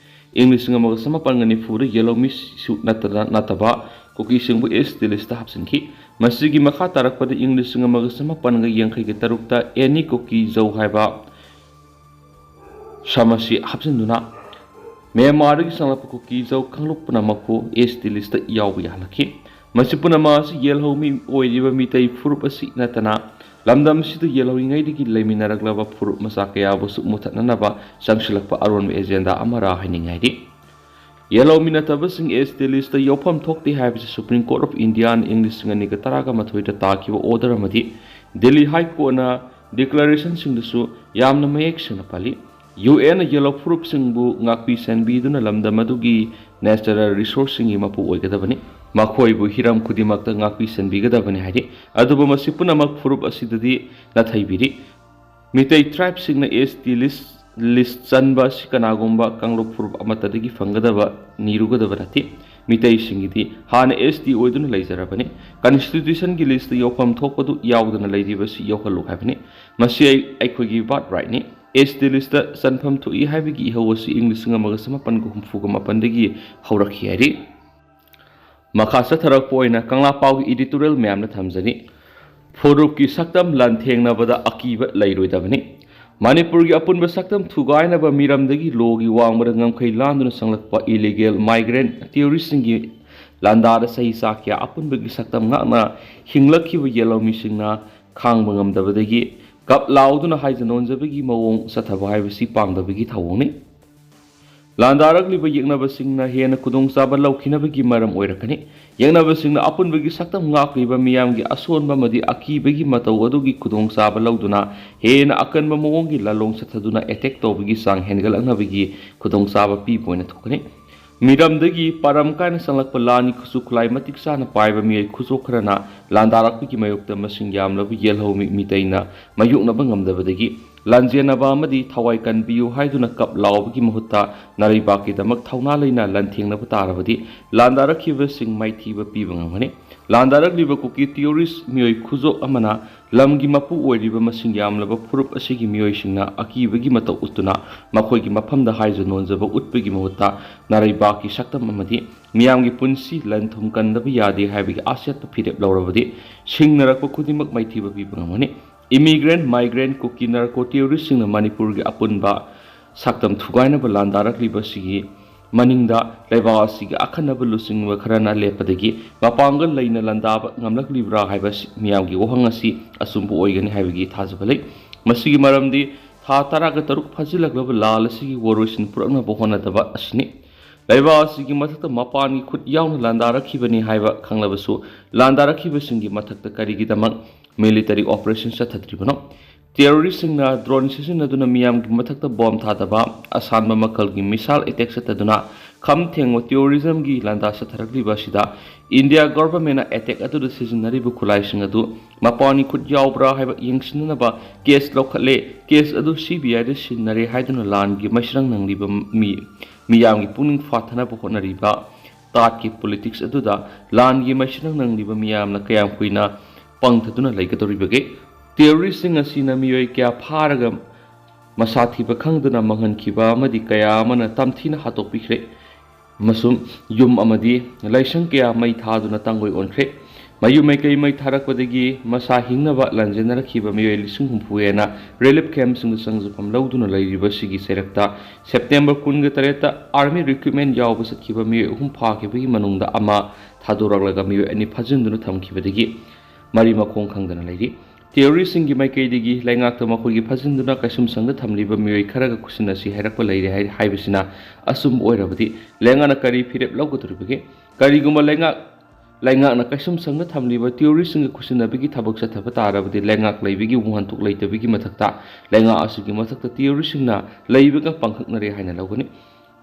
ꯏꯪ ꯂꯤꯁꯤꯡ ꯑꯃꯒ ꯆꯃꯥꯄꯟꯒ ꯅꯤꯐꯨꯗ ꯌꯦꯜꯍꯧꯃꯤꯁꯨ ꯅꯠꯇꯅ, ꯅꯠꯇꯕ ꯀꯨꯀꯤꯁꯤꯡꯕꯨ S T list ꯇ ꯍꯥꯞꯆꯤꯟꯈꯤ꯫ ꯃꯁꯤꯒꯤ ꯃꯈꯥ ꯇꯥꯔꯛꯄꯗ ꯏꯪ ꯂꯤꯁꯤꯡ ꯑꯃꯒ ꯆꯃꯥꯄꯟꯒ ꯌꯥꯡꯈꯩꯒ ꯇꯔꯨꯛꯇ ꯑꯦꯅꯤ ꯀꯨꯀꯤꯖꯧ ꯍꯥꯏꯕ ꯁꯃꯁꯤ ꯍꯥꯞꯆꯤꯟꯗꯨꯅ ꯃ꯭ꯌꯥꯟꯃꯥꯔꯗꯒꯤ ꯆꯪꯂꯛꯄ ꯀꯨꯀꯤꯖꯧ ꯀꯥꯡꯂꯨꯞ ꯄꯨꯝꯅꯃꯛꯄꯨ S T list ꯇ ꯌꯥꯎꯕ ꯌꯥꯍꯜꯂꯛꯈꯤ꯫ ꯃꯁꯤ ꯄꯨꯝꯅꯃꯛ ꯑꯁꯤ ꯌꯦꯜꯍꯧꯃꯤ ꯑꯣꯏꯔꯤꯕ ꯃꯤꯇꯩ ꯐꯨꯔꯨꯞ ꯑꯁꯤ ꯅꯠꯇꯅ ꯂꯝꯗꯝ ꯑꯁꯤꯗ ꯌꯦꯜꯍꯧꯔꯤꯉꯩꯗꯒꯤ ꯂꯩꯃꯤꯟꯅꯔꯛꯂꯕ ꯐꯨꯔꯨꯞ ꯃꯆꯥ ꯀꯌꯥꯕꯨꯁꯨ ꯃꯨꯊꯠꯅꯅꯕ ꯆꯪꯁꯤꯜꯂꯛꯄ ꯑꯔꯣꯟꯕ agenda ꯑꯃꯔ ꯍꯥꯏꯅꯤꯡꯉꯥꯏꯔꯤ꯫ ꯌꯦꯜꯍꯧꯃꯤ ꯅꯠꯇꯕꯁꯤꯡ ꯑꯦꯁ ꯇꯤ ꯂꯤꯁꯇ ꯌꯥꯎꯐꯝ ꯊꯣꯛꯇꯦ ꯍꯥꯏꯕꯁꯤ ꯁꯨꯄ꯭ꯔꯤꯝ ꯀꯣꯔꯠ ꯑꯣꯐ ꯏꯟꯗꯤꯌꯥꯅ ꯏꯪ ꯂꯤꯁꯤꯡ ꯑꯅꯤꯒ ꯇꯔꯥꯒ ꯃꯥꯊꯣꯏꯗ ꯇꯥꯈꯤꯕ ꯑꯣꯔꯗꯔ ꯑꯃꯗꯤ ꯗꯤꯜꯂꯤ ꯍꯥꯏ ꯀꯣꯔꯠꯅ ꯗꯤꯀ꯭ꯂꯥꯔꯦꯁꯟꯁꯤꯡꯗꯁꯨ ꯌꯥꯝꯅ ꯃꯌꯦꯛ ꯁꯦꯡꯅ ꯄꯜꯂꯤ꯫ ꯌꯨ ꯑꯦꯟꯅ ꯌꯦꯜꯍꯧ ꯐꯨꯔꯨꯞꯁꯤꯡꯕꯨ ꯉꯥꯛꯄꯤ ꯁꯦꯟꯕꯤꯗꯨꯅ ꯂꯝꯗꯝ ꯑꯗꯨꯒꯤ ꯅꯦꯆꯔꯦꯜ ꯔꯤꯁꯣꯔꯁꯁꯤꯡꯒꯤ ꯃꯄꯨ ꯑꯣꯏꯒꯗꯕꯅꯤ꯫ ꯃꯈꯣꯏꯕꯨ ꯍꯤꯔꯝ ꯈꯨꯗꯤꯡꯃꯛꯇ ꯉꯥꯛꯄꯤ ꯁꯦꯟꯕꯤꯒꯗꯕꯅꯤ ꯍꯥꯏꯔꯤ꯫ ꯑꯗꯨꯕꯨ ꯃꯁꯤ ꯄꯨꯝꯅꯃꯛ ꯐꯨꯔꯨꯞ ꯑꯁꯤꯗꯗꯤ ꯅꯥꯊꯩꯕꯤꯔꯤ꯫ ꯃꯤꯇꯩ ꯇ꯭ꯔꯥꯏꯕꯁꯤꯡꯅ ꯑꯦꯁ ꯇꯤ ꯂꯤꯁ, ꯂꯤꯁ ꯆꯟꯕ ꯑꯁꯤ ꯀꯅꯥꯒꯨꯝꯕ ꯀꯥꯡꯂꯨꯞ ꯐꯨꯔꯨꯞ ꯑꯃꯠꯇꯗꯒꯤ ꯐꯪꯒꯗꯕ, ꯅꯤꯔꯨꯒꯗꯕ ꯅꯠꯇꯦ꯫ ꯃꯤꯇꯩꯁꯤꯡꯒꯤꯗꯤ ꯍꯥꯟꯅ ꯑꯦꯁ ꯇꯤ ꯑꯣꯏꯗꯨꯅ ꯂꯩꯖꯔꯕꯅꯤ꯫ ꯀꯟꯁꯇꯤꯇ꯭ꯌꯨꯁꯟꯒꯤ ꯂꯤꯁꯇ ꯌꯥꯎꯐꯝ ꯊꯣꯛꯄꯗꯨ ꯌꯥꯎꯗꯅ ꯂꯩꯔꯤꯕꯁꯤ ꯌꯥꯎꯍꯜꯂꯨ ꯍꯥꯏꯕꯅꯤ꯫ ꯃꯁꯤ ꯑꯩ-, ꯑꯩꯈꯣꯏꯒꯤ ꯕꯥꯔꯠ ꯔꯥꯏꯠꯅꯤ꯫ ꯑꯦꯁ ꯇꯤ ꯂꯤꯁꯇ ꯆꯟꯐꯝ ꯊꯣꯛꯏ ꯍꯥꯏꯕꯒꯤ ꯏꯍꯧ ꯑꯁꯤ ꯏꯪ ꯂꯤꯁꯤꯡ ꯑꯃꯒ ꯆꯃꯥꯄꯟꯒ ꯍꯨꯝꯐꯨꯒ ꯃꯥꯄꯟꯗꯒꯤ ꯍꯧꯔꯛꯈꯤ ꯍꯥꯏꯔꯤ꯫ ꯃꯈꯥ ꯆꯠꯊꯔꯛꯄ ꯑꯣꯏꯅ ꯀꯪꯂꯥ ꯄꯥꯎꯒꯤ ꯏꯗꯤꯇꯣꯔꯤꯌꯦꯜ ꯃꯌꯥꯝꯅ ꯊꯝꯖꯔꯤ꯫ ꯐꯨꯔꯨꯞꯀꯤ ꯁꯛꯇꯝ ꯂꯥꯟꯊꯦꯡꯅꯕꯗ ꯑꯀꯤꯕ ꯂꯩꯔꯣꯏꯗꯕꯅꯤ꯫ ꯃꯅꯤꯄꯨꯔꯒꯤ ꯑꯄꯨꯟꯕ ꯁꯛꯇꯝ ꯊꯨꯒꯥꯏꯅꯕ ꯃꯤꯔꯝꯗꯒꯤ ꯂꯣꯒꯤ ꯋꯥꯡꯃꯗ ꯉꯝꯈꯩ ꯂꯥꯟꯗꯨꯅ ꯆꯪꯂꯛꯄ ꯏꯂꯤꯒꯦꯜ ꯃꯥꯏꯒ꯭ꯔꯦꯟ ꯇ꯭ꯌꯨꯔꯤꯁꯁꯤꯡꯒꯤ ꯂꯥꯟꯗꯥꯗ ꯆꯍꯤ ꯆꯥ ꯀꯌꯥ ꯑꯄꯨꯟꯕꯒꯤ ꯁꯛꯇꯝ ꯉꯥꯛꯅ ꯍꯤꯡꯂꯛꯈꯤꯕ ꯌꯦꯜꯍꯧꯃꯤꯁꯤꯡꯅ ꯈꯥꯡꯕ ꯉꯝꯗꯕꯗꯒꯤ ꯀꯞ ꯂꯥꯎꯗꯨꯅ ꯍꯥꯏꯖ ꯅꯣꯟꯖꯕꯒꯤ ꯃꯑꯣꯡ ꯆꯠꯊꯕ ꯍꯥꯏꯕꯁꯤ ꯄꯥꯡꯗꯕꯒꯤ ꯊꯧꯑꯣꯡꯅꯤ꯫ ꯂꯥꯟꯗꯥꯔꯛꯂꯤꯕ ꯌꯦꯛꯅꯕꯁꯤꯡꯅ ꯍꯦꯟꯅ ꯈꯨꯗꯣꯡꯆꯥꯕ ꯂꯧꯈꯤꯅꯕꯒꯤ ꯃꯔꯝ ꯑꯣꯏꯔꯛꯀꯅꯤ꯫ ꯌꯦꯛꯅꯕꯁꯤꯡꯅ ꯑꯄꯨꯟꯕꯒꯤ ꯁꯛꯇꯝ ꯉꯥꯛꯂꯤꯕ ꯃꯤꯌꯥꯝꯒꯤ ꯑꯁꯣꯟꯕ ꯑꯃꯗꯤ ꯑꯀꯤꯕꯒꯤ ꯃꯇꯧ ꯑꯗꯨꯒꯤ ꯈꯨꯗꯣꯡꯆꯥꯕ ꯂꯧꯗꯨꯅ ꯍꯦꯟꯅ ꯑꯀꯟꯕ ꯃꯑꯣꯡꯒꯤ ꯂꯥꯂꯣꯡ ꯆꯠꯊꯗꯨꯅ ꯑꯦꯇꯦꯛ ꯇꯧꯕꯒꯤ ꯆꯥꯡ ꯍꯦꯟꯒꯠꯂꯛꯅꯕꯒꯤ ꯈꯨꯗꯣꯡꯆꯥꯕ ꯄꯤꯕ ꯑꯣꯏꯅ ꯊꯣꯛꯀꯅꯤ꯫ ꯃꯤꯔꯝꯗꯒꯤ ꯄꯥꯔꯝ ꯀꯥꯏꯅ ꯆꯪꯂꯛꯄ ꯂꯥꯟꯒꯤ ꯈꯨꯠꯁꯨ ꯈꯨꯠꯂꯥꯏ ꯃꯇꯤꯛ ꯆꯥꯅ ꯄꯥꯏꯕ ꯃꯤꯑꯣꯏ ꯈꯨꯖꯣꯛ ꯈꯔꯅ ꯂꯥꯟꯗꯥꯔꯛꯄꯒꯤ ꯃꯥꯌꯣꯛꯇ ꯃꯁꯤꯡ ꯌꯥꯝꯂꯕ ꯌꯦꯜꯍꯧ ꯃꯤ-, ꯃꯤꯇꯩꯅ ꯃꯥꯌꯣꯛꯅꯕ ꯉꯝꯗꯕꯗꯒꯤ ꯂꯥꯟꯖꯦꯟꯅꯕ ꯑꯃꯗꯤ ꯊꯋꯥꯏ ꯀꯟꯕꯤꯌꯨ ꯍꯥꯏꯗꯨꯅ ꯀꯞ ꯂꯥꯎꯕꯒꯤ ꯃꯍꯨꯠꯇ ꯅꯥꯔꯩꯕꯥꯛꯀꯤꯗꯃꯛ ꯊꯧꯅꯥ ꯂꯩꯅ ꯂꯥꯟꯊꯦꯡꯅꯕ ꯇꯥꯔꯕꯗꯤ ꯂꯥꯟꯗꯥꯔꯛꯈꯤꯕꯁꯤꯡ ꯃꯥꯏꯊꯤꯕ ꯄꯤꯕ ꯉꯝꯒꯅꯤ꯫ ꯂꯥꯟꯗꯥꯔꯛꯂꯤꯕ ꯀꯨꯀꯤ ꯇ꯭ꯌꯨꯔꯤꯁ ꯃꯤꯑꯣꯏ ꯈꯨꯖꯣꯛ ꯑꯃꯅ ꯂꯝꯒꯤ ꯃꯄꯨ ꯑꯣꯏꯔꯤꯕ ꯃꯁꯤꯡ ꯌꯥꯝꯂꯕ ꯐꯨꯔꯨꯞ ꯑꯁꯤꯒꯤ ꯃꯤꯑꯣꯏꯁꯤꯡꯅ ꯑꯀꯤꯕꯒꯤ ꯃꯇꯧ ꯎꯠꯇꯨꯅ ꯃꯈꯣꯏꯒꯤ ꯃꯐꯝꯗ ꯍꯥꯏꯖ ꯅꯣꯟꯖꯕ ꯎꯠꯄꯒꯤ ꯃꯍꯨꯠꯇ ꯅꯥꯔꯩꯕꯥꯛꯀꯤ ꯁꯛꯇꯝ ꯑꯃꯗꯤ ꯃꯤꯌꯥꯝꯒꯤ ꯄꯨꯟꯁꯤ ꯂꯟ ꯊꯨꯝ ꯀꯟꯗꯕ ꯌꯥꯗꯦ ꯍꯥꯏꯕꯒꯤ ꯑꯆꯦꯠꯄ ꯐꯤꯔꯦꯞ ꯂꯧꯔꯕꯗꯤ ꯁꯤꯡꯅꯔꯛꯄ ꯈꯨꯗꯤꯡꯃꯛ ꯃꯥꯏꯊꯤꯕ ꯄꯤꯕ ꯉꯝꯒꯅꯤ꯫ ꯏꯃꯤꯒ꯭ꯔꯦꯟ, ꯃꯥꯏꯒ꯭ꯔꯦꯟ, ꯀꯨꯀꯤ ꯅꯥꯔꯀꯣ ꯇ꯭ꯌꯨꯔꯤꯁꯁꯤꯡꯅ ꯃꯅꯤꯄꯨꯔꯒꯤ ꯑꯄꯨꯟꯕ ꯁꯛꯇꯝ ꯊꯨꯒꯥꯏꯅꯕ ꯂꯥꯟꯗꯥꯔꯛꯂꯤꯕꯁꯤꯒꯤ ꯃꯅꯤꯡꯗ ꯂꯩꯕꯥꯛ ꯑꯁꯤꯒꯤ ꯑꯈꯟꯅꯕ ꯂꯨꯆꯤꯡꯕ ꯈꯔꯅ ꯂꯦꯞꯄꯗꯒꯤ ꯃꯄꯥꯡꯒꯜ ꯂꯩꯅ ꯂꯥꯟꯗꯥꯕ ꯉꯝꯂꯛꯂꯤꯕ꯭ꯔꯥ ꯍꯥꯏꯕ ꯑꯁꯤ ꯃꯤꯌꯥꯝꯒꯤ ꯋꯥꯍꯪ ꯑꯁꯤ ꯑꯆꯨꯝꯕ ꯑꯣꯏꯒꯅꯤ ꯍꯥꯏꯕꯒꯤ ꯊꯥꯖꯕ ꯂꯩ꯫ ꯃꯁꯤꯒꯤ ꯃꯔꯝꯗꯤ ꯊꯥ ꯇꯔꯥꯒ ꯇꯔꯨꯛ ꯐꯥꯖꯤꯜꯂꯛꯂꯕ ꯂꯥꯜ ꯑꯁꯤꯒꯤ ꯋꯥꯔꯣꯏꯁꯤꯟ ꯄꯨꯔꯛꯅꯕ ꯍꯣꯠꯅꯗꯕ ꯑꯁꯤꯅꯤ꯫ ꯂꯩꯕꯥꯛ ꯑꯁꯤꯒꯤ ꯃꯊꯛꯇ ꯃꯄꯥꯟꯒꯤ ꯈꯨꯠ ꯌꯥꯎꯅ ꯂꯥꯟꯗꯥꯔꯛꯈꯤꯕꯅꯤ ꯍꯥꯏꯕ ꯈꯪꯂꯕꯁꯨ, ꯂꯥꯟꯗꯥꯔꯛꯈꯤꯕꯁꯤꯡꯒꯤ ꯃꯊꯛꯇ ꯀꯔꯤꯒꯤꯗꯃꯛ ꯃꯤꯂꯤꯇꯔꯤ ꯑꯣꯄꯔꯦꯁꯟ ꯆꯠꯊꯗ꯭ꯔꯤꯕꯅꯣ? ꯇꯦꯔꯣꯔꯤꯁꯁꯤꯡꯅ ꯗ꯭ꯔꯣꯟ ꯁꯤꯖꯤꯟꯅꯗꯨꯅ ꯃꯤꯌꯥꯝꯒꯤ ꯃꯊꯛꯇ ꯕꯣꯝ ꯊꯥꯗꯕ, ꯑꯁꯥꯟꯕ ꯃꯈꯜꯒꯤ ꯃꯤꯁꯥꯏꯜ ꯑꯦꯇꯦꯛ ꯆꯠꯊꯗꯨꯅ ꯈꯝ ꯊꯦꯡꯕ ꯇꯦꯔꯣꯔꯤꯖꯝꯒꯤ ꯂꯥꯟꯗꯥ ꯆꯠꯊꯔꯛꯂꯤꯕ ꯑꯁꯤꯗ ꯏꯟꯗꯤꯌꯥ ꯒꯣꯚꯔꯟꯃꯦꯟꯠꯅ ꯑꯦꯇꯦꯛ ꯑꯗꯨꯗ ꯁꯤꯖꯤꯟꯅꯔꯤꯕ ꯈꯨꯠꯂꯥꯏꯁꯤꯡ ꯑꯗꯨ ꯃꯄꯥꯟꯒꯤ ꯈꯨꯠ ꯌꯥꯎꯕ꯭ꯔꯥ ꯍꯥꯏꯕ ꯌꯦꯡꯁꯤꯟꯅꯅꯕ ꯀꯦꯁ ꯂꯧꯈꯠꯂꯦ꯫ ꯀꯦꯁ ꯑꯗꯨ ꯁꯤ ꯕꯤ ꯑꯥꯏꯗ ꯁꯤꯟꯅꯔꯦ ꯍꯥꯏꯗꯨꯅ ꯂꯥꯟꯒꯤ ꯃꯩꯁꯤꯔꯪ ꯅꯪꯂꯤꯕ ꯃꯤ, ꯃꯤꯌꯥꯝꯒꯤ ꯄꯨꯛꯅꯤꯡ ꯐꯥꯊꯅꯕ ꯍꯣꯠꯅꯔꯤꯕ ꯇꯥꯠꯀꯤ ꯄꯣꯂꯤꯇꯤꯛꯁ ꯑꯗꯨꯗ ꯂꯥꯟꯒꯤ ꯃꯩꯁꯤꯔꯪ ꯅꯪꯂꯤꯕ ꯃꯤꯌꯥꯝꯅ ꯀꯌꯥꯝ ꯀꯨꯏꯅ ꯄꯪꯊꯗꯨꯅ ꯂꯩꯒꯗꯧꯔꯤꯕꯒꯦ? ꯇꯦꯔꯣꯔꯤꯁꯁꯤꯡ ꯑꯁꯤꯅ ꯃꯤꯑꯣꯏ ꯀꯌꯥ ꯐꯥꯔꯒ ꯃꯁꯥ ꯊꯤꯕ ꯈꯪꯗꯅ ꯃꯥꯡꯍꯟꯈꯤꯕ ꯑꯃꯗꯤ ꯀꯌꯥ ꯑꯃꯅ ꯇꯝꯊꯤꯅ ꯍꯥꯠꯇꯣꯛꯄꯤꯈ꯭ꯔꯦ꯫ ꯑꯃꯁꯨꯡ ꯌꯨꯝ ꯑꯃꯗꯤ ꯂꯥꯏꯁꯪ ꯀꯌꯥ ꯃꯩ ꯊꯥꯗꯨꯅ ꯇꯥꯡꯒꯣꯏ ꯑꯣꯟꯈ꯭ꯔꯦ꯫ ꯃꯌꯨꯝ ꯃꯩꯀꯩ ꯃꯩ ꯊꯥꯔꯛꯄꯗꯒꯤ ꯃꯁꯥ ꯍꯤꯡꯅꯕ ꯂꯥꯟꯖꯦꯟꯅꯔꯛꯈꯤꯕ ꯃꯤꯑꯣꯏ ꯂꯤꯁꯤꯡ ꯍꯨꯝꯐꯨ ꯍꯦꯟꯅ ꯔꯤꯂꯤꯐ ꯀꯦꯝꯞꯁꯤꯡꯗ ꯆꯪꯖꯐꯝ ꯂꯧꯗꯨꯅ ꯂꯩꯔꯤꯕꯁꯤꯒꯤ ꯆꯩꯔꯛꯇ ꯁꯦꯞꯇꯦꯝꯕꯔ ꯀꯨꯟꯒ ꯇꯔꯦꯠꯇ ꯑꯥꯔꯃꯤ ꯔꯤꯀ꯭ꯔꯨꯠꯃꯦꯟ ꯌꯥꯎꯕ ꯆꯠꯈꯤꯕ ꯃꯤꯑꯣꯏ ꯑꯍꯨꯝ ꯐꯥꯈꯤꯕꯒꯤ ꯃꯅꯨꯡꯗ ꯑꯃ ꯊꯥꯗꯣꯔꯛꯂꯒ ꯃꯤꯑꯣꯏ ꯑꯅꯤ ꯐꯥꯖꯤꯟꯗꯨꯅ ꯊꯝꯈꯤꯕꯗꯒꯤ ꯃꯔꯤ ꯃꯈꯣꯡ ꯈꯪꯗꯅ ꯂꯩꯔꯤ꯫ ꯇꯦꯔꯣꯔꯤꯁꯁꯤꯡꯒꯤ ꯃꯥꯏꯀꯩꯗꯒꯤ ꯂꯩꯉꯥꯛꯇ ꯃꯈꯣꯏꯒꯤ ꯐꯥꯖꯤꯟꯗꯨꯅ ꯀꯩꯁꯨꯝꯁꯪꯗ ꯊꯝꯂꯤꯕ ꯃꯤꯑꯣꯏ ꯈꯔꯒ ꯈꯨꯠꯁꯤꯟꯅꯁꯤ ꯍꯥꯏꯔꯛꯄ ꯂꯩꯔꯦ ꯍꯥꯏ-, ꯍꯥꯏꯕꯁꯤꯅ ꯑꯆꯨꯝꯕ ꯑꯣꯏꯔꯕꯗꯤ ꯂꯩꯉꯥꯛꯅ ꯀꯔꯤ ꯐꯤꯔꯦꯞ ꯂꯧꯒꯗꯧꯔꯤꯕꯒꯦ? ꯀꯔꯤꯒꯨꯝꯕ ꯂꯩꯉꯥꯛ, ꯂꯩꯉꯥꯛꯅ ꯀꯩꯁꯨꯝꯁꯪꯗ ꯊꯝꯂꯤꯕ ꯇꯦꯔꯣꯔꯤꯁꯁꯤꯡꯒ ꯈꯨꯠꯁꯤꯟꯅꯕꯒꯤ ꯊꯕꯛ ꯆꯠꯊꯕ ꯇꯥꯔꯕꯗꯤ ꯂꯩꯉꯥꯛ ꯂꯩꯕꯒꯤ ꯋꯥꯍꯟꯊꯣꯛ ꯂꯩꯇꯕꯒꯤ ꯃꯊꯛꯇ ꯂꯩꯉꯥꯛ ꯑꯁꯤꯒꯤ ꯃꯊꯛꯇ ꯇꯦꯔꯣꯔꯤꯁꯁꯤꯡꯅ ꯂꯩꯕꯒ ꯄꯥꯡꯈꯛꯅꯔꯦ ꯍꯥꯏꯅ ꯂꯧꯒꯅꯤ꯫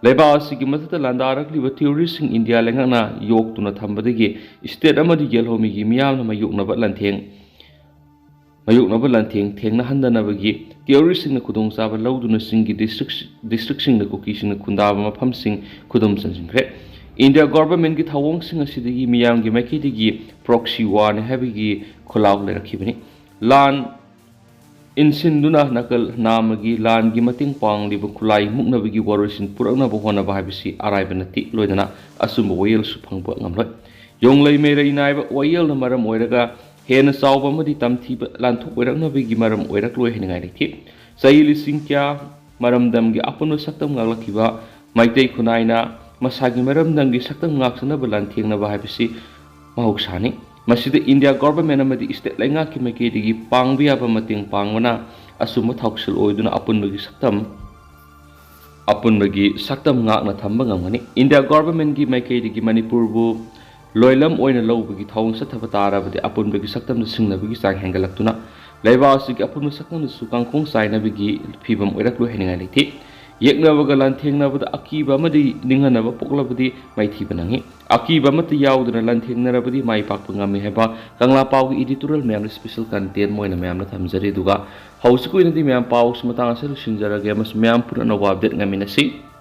ꯂꯩꯕꯥꯛ ꯑꯁꯤꯒꯤ ꯃꯊꯛꯇ ꯂꯥꯟꯗꯥꯔꯛꯂꯤꯕ ꯇꯦꯔꯣꯔꯤꯁꯁꯤꯡ ꯏꯟꯗꯤꯌꯥ ꯂꯩꯉꯥꯛꯅ ꯌꯣꯛꯇꯨꯅ ꯊꯝꯕꯗꯒꯤ ꯁ꯭ꯇꯦꯠ ꯑꯃꯗꯤ ꯌꯦꯜꯍꯧꯃꯤꯒꯤ ꯃꯤꯌꯥꯝꯅ ꯃꯥꯌꯣꯛꯅꯕ ꯂꯥꯟꯊꯦꯡ, ꯃꯥꯌꯣꯛꯅꯕ ꯂꯥꯟꯊꯦꯡ ꯊꯦꯡꯅꯍꯟꯗꯅꯕꯒꯤ ꯇꯦꯔꯣꯔꯤꯁꯁꯤꯡꯅ ꯈꯨꯗꯣꯡꯆꯥꯕ ꯂꯧꯗꯨꯅ ꯆꯤꯡꯒꯤ ꯗꯤꯁꯇ꯭ꯔꯤꯛ, ꯗꯤꯁꯇ꯭ꯔꯤꯛꯁꯤꯡꯗ ꯀꯨꯀꯤꯁꯤꯡꯅ ꯈꯨꯟꯗꯥꯕ ꯃꯐꯝꯁꯤꯡ ꯈꯨꯗꯨꯝ ꯆꯟꯁꯤꯟꯈ꯭ꯔꯦ꯫ ꯏꯟꯗꯤꯌꯥ ꯒꯣꯚꯔꯟꯃꯦꯟꯠꯀꯤ ꯊꯧꯑꯣꯡꯁꯤꯡ ꯑꯁꯤꯗꯒꯤ ꯃꯤꯌꯥꯝꯒꯤ ꯃꯥꯏꯀꯩꯗꯒꯤ ꯄ꯭ꯔꯣꯛꯁꯤ ꯋꯥꯔꯅꯤ ꯍꯥꯏꯕꯒꯤ ꯈꯣꯜꯂꯥꯎ ꯂꯩꯔꯛꯈꯤꯕꯅꯤ꯫ ꯂꯥꯟ ꯏꯟꯁꯤꯟꯗꯨꯅ ꯅꯥꯀꯜ ꯅꯥꯝꯃꯒꯤ ꯂꯥꯟꯒꯤ ꯃꯇꯦꯡ ꯄꯥꯡꯂꯤꯕ ꯈꯨꯠꯂꯥꯏ ꯃꯨꯛꯅꯕꯒꯤ ꯋꯥꯔꯣꯏꯁꯤꯟ ꯄꯨꯔꯛꯅꯕ ꯍꯣꯠꯅꯕ ꯍꯥꯏꯕꯁꯤ ꯑꯔꯥꯏꯕ ꯅꯠꯇꯦ, ꯂꯣꯏꯅꯅ ꯑꯆꯨꯝꯕ ꯋꯥꯌꯦꯜꯁꯨ ꯐꯪꯕ ꯉꯝꯂꯣꯏ꯫ ꯌꯣꯡꯂꯩ ꯃꯩꯔꯩ ꯅꯥꯏꯕ ꯋꯥꯌꯦꯜꯅ ꯃꯔꯝ ꯑꯣꯏꯔꯒ ꯍꯦꯟꯅ ꯆꯥꯎꯕ ꯑꯃꯗꯤ ꯇꯝꯊꯤꯕ ꯂꯥꯟꯊꯣꯛ ꯑꯣꯏꯔꯛꯅꯕꯒꯤ ꯃꯔꯝ ꯑꯣꯏꯔꯛꯂꯣꯏ ꯍꯥꯏꯅꯤꯡꯉꯥꯏ ꯂꯩꯇꯦ꯫ ꯆꯍꯤ ꯂꯤꯁꯤꯡ ꯀꯌꯥ ꯃꯔꯝꯗꯝꯒꯤ ꯑꯄꯨꯟꯕ ꯁꯛꯇꯝ ꯉꯥꯛꯂꯛꯈꯤꯕ ꯃꯩꯇꯩ ꯈꯨꯟꯅꯥꯏꯅ ꯃꯁꯥꯒꯤ ꯃꯔꯝꯗꯝꯒꯤ ꯁꯛꯇꯝ ꯉꯥꯛꯆꯅꯕ ꯂꯥꯟꯊꯦꯡꯅꯕ ꯍꯥꯏꯕꯁꯤ ꯃꯍꯧꯁꯥꯅꯤ꯫ ꯃꯁꯤꯗ ꯏꯟꯗꯤꯌꯥ ꯒꯣꯚꯔꯟꯃꯦꯟꯠ ꯑꯃꯗꯤ ꯁ꯭ꯇꯦꯠ ꯂꯩꯉꯥꯛꯀꯤ ꯃꯥꯏꯀꯩꯗꯒꯤ ꯄꯥꯡꯕ ꯌꯥꯕ ꯃꯇꯦꯡ ꯄꯥꯡꯕꯅ ꯑꯆꯨꯝꯕ ꯊꯧꯁꯤꯜ ꯑꯣꯏꯗꯨꯅ ꯑꯄꯨꯟꯕꯒꯤ ꯁꯛꯇꯝ ꯑꯄꯨꯟꯕꯒꯤ ꯁꯛꯇꯝ ꯉꯥꯛꯅ ꯊꯝꯕ ꯉꯝꯒꯅꯤ꯫ ꯏꯟꯗꯤꯌꯥ ꯒꯣꯚꯔꯟꯃꯦꯟꯠꯀꯤ ꯃꯥꯏꯀꯩꯗꯒꯤ ꯃꯅꯤꯄꯨꯔꯕꯨ ꯂꯣꯏꯂꯝ ꯑꯣꯏꯅ ꯂꯧꯕꯒꯤ ꯊꯧꯑꯣꯡ ꯆꯠꯊꯕ ꯇꯥꯔꯕꯗꯤ ꯑꯄꯨꯟꯕꯒꯤ ꯁꯛꯇꯝꯗ ꯁꯤꯡꯅꯕꯒꯤ ꯆꯥꯡ ꯍꯦꯟꯒꯠꯂꯛꯇꯨꯅ ꯂꯩꯕꯥꯛ ꯑꯁꯤꯒꯤ ꯑꯄꯨꯟꯕ ꯁꯛꯇꯝꯗꯁꯨ ꯀꯥꯡꯈꯣꯡ ꯆꯥꯏꯅꯕꯒꯤ ꯐꯤꯕꯝ ꯑꯣꯏꯔꯛꯂꯣꯏ ꯍꯥꯏꯅꯤꯡꯉꯥꯏ ꯂꯩꯇꯦ꯫ ꯌꯦꯛꯅꯕꯒ ꯂꯥꯟꯊꯦꯡꯅꯕꯗ ꯑꯀꯤꯕ ꯑꯃꯗꯤ ꯅꯤꯡꯍꯟꯅꯕ ꯄꯣꯛꯂꯕꯗꯤ ꯃꯥꯏꯊꯤꯕ ꯅꯪꯏ꯫ ꯑꯀꯤꯕ ꯑꯃꯠꯇ ꯌꯥꯎꯗꯅ ꯂꯥꯟꯊꯦꯡꯅꯔꯕꯗꯤ ꯃꯥꯏ ꯄꯥꯛꯄ ꯉꯝꯃꯤ ꯍꯥꯏꯕ ꯀꯪꯂꯥ ꯄꯥꯎꯒꯤ editorial ꯃꯌꯥꯝꯅ special content ꯑꯣꯏꯅ ꯃꯌꯥꯝꯅ ꯊꯝꯖꯔꯤ꯫ ꯑꯗꯨꯒ ꯍꯧꯖꯤꯛꯀꯤ ꯑꯣꯏꯅꯗꯤ ꯃꯌꯥꯝ ꯄꯥꯎꯁꯤ ꯃꯇꯥꯡ ꯑꯁꯤꯗ ꯂꯣꯏꯁꯤꯟꯖꯔꯒꯦ ꯑꯃꯁꯨꯡ ꯃꯌꯥꯝ ꯄꯨꯟꯅ ꯑꯅꯧꯕ update ꯉꯥꯏꯃꯤꯟꯅꯁꯤ꯫